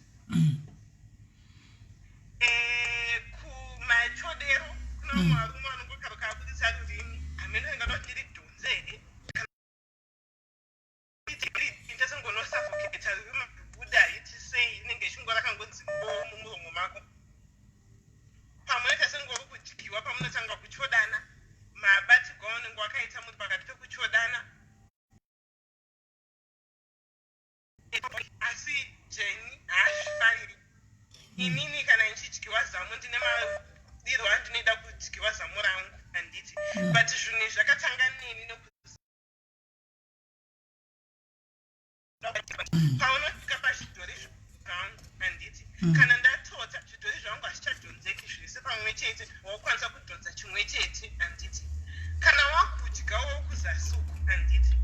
Kumachodero kuna vamwe varume vanongokaruka abudisa rurimi, hameno ingada kuti ndiridhonze here, itasengonosafoketa rurimi buda iti sei, inenge ichingo rakangonzi mbo mumuromo mako. Pamunoita sengori kudyiwa, pamunotanga kuchodana, mabatirwo aunenge wakaita muri pakati pekuchodana. Asi Jeni haazvifariri. Inini kana ndichidyiwa zamu, ndine madiro andinoida kudyiwa zamu rangu, handiti? But zvinhu izvi zvakatanga neni noku paunosvika pazvidhori zvangu, handiti? Kana ndatota, zvidhori zvangu hazvichadhonzeki zvese pamwe chete, wakukwanisa kudhonza chimwe chete, handiti? Kana wakudyawo kuzasi uku, handiti,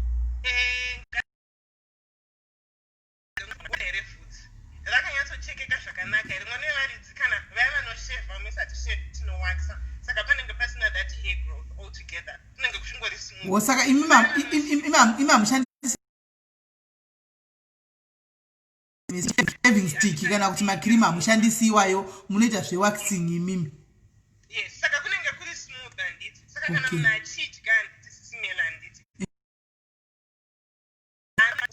here vhudzi rakanyatsochekeka zvakanaka here? Mwana wevaridzi, kana vaya vanoshevha, musati shave, tinowakisa, saka panenge pasina that hair growth altogether, kunenge kuchingori smooth. Wo, saka imi hamushandisi shaving stick kana kuti makirimu, hamushandisi iwayo, munoita zvewaxing imimi? Yes, saka kunenge kuri smooth, handiti? Saka kana munhu achidya, handiti, Sis Melly, handiti,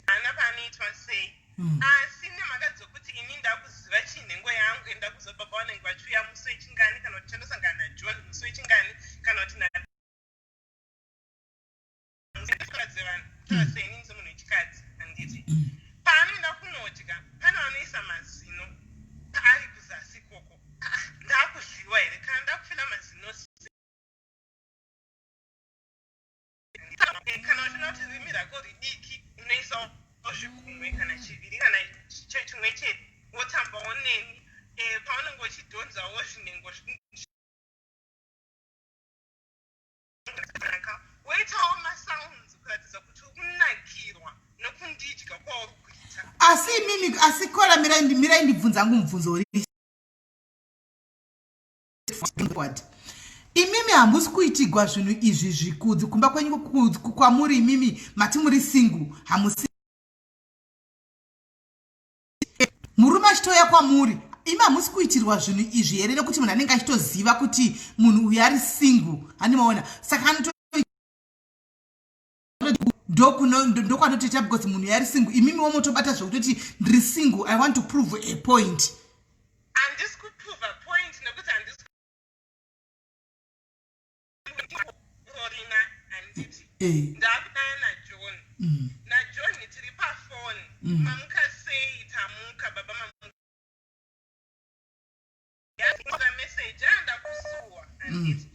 haana paanoitwa sei. Asi nemhaka dzokuti ini ndakuziva chinhengo yangu, ndakuziva baba vanenge vachiuya musi wechingani, kana kuti chandosangana naJohn musi wechingani, kana kuti dzevanhu taura seinini semunhu wechikadzi, handiti? Paanoenda kunodya, pane vanoisa mazino paari kuzasi ikoko. Ah, ndaakudyiwa here? Kana ndakufila mazino sei? Kana uchiona kuti rimi rako ridiki, unoisawo zvigumwe kana chiviri kana chimwe chete, wotambawo neni. Paunenge uchidhonzawo zvinhengo zvakanaka, woitawo masounds kuratidza kuti uri kunakirwa nokundidya kwauri kuita. Asi imimi, asi caller, mirai ndibvunza hangu mubvunzo uri forward. Imimi hamusi kuitigwa zvinhu izvi zvikudzi kumba kwenyu kwamuri? Imimi mati muri single, hamusi murume achitouya kwamuri, imi hamusi kuitirwa zvinhu izvi here? Nekuti munhu anenge achitoziva kuti munhu uyu ari single, handimaona, saka anoto Ndokwanotoita because munhu yari single, imimi womotobata zvekutoti ndiri single, I want to prove a point. Handisi kuprova point nekuti handisi rorina, handiti? Ndakudana naJohn. NaJohn tiri pafoni. Mamuka sei? Tamuka baba. Mamuka? Message anda kusuwa, handiti?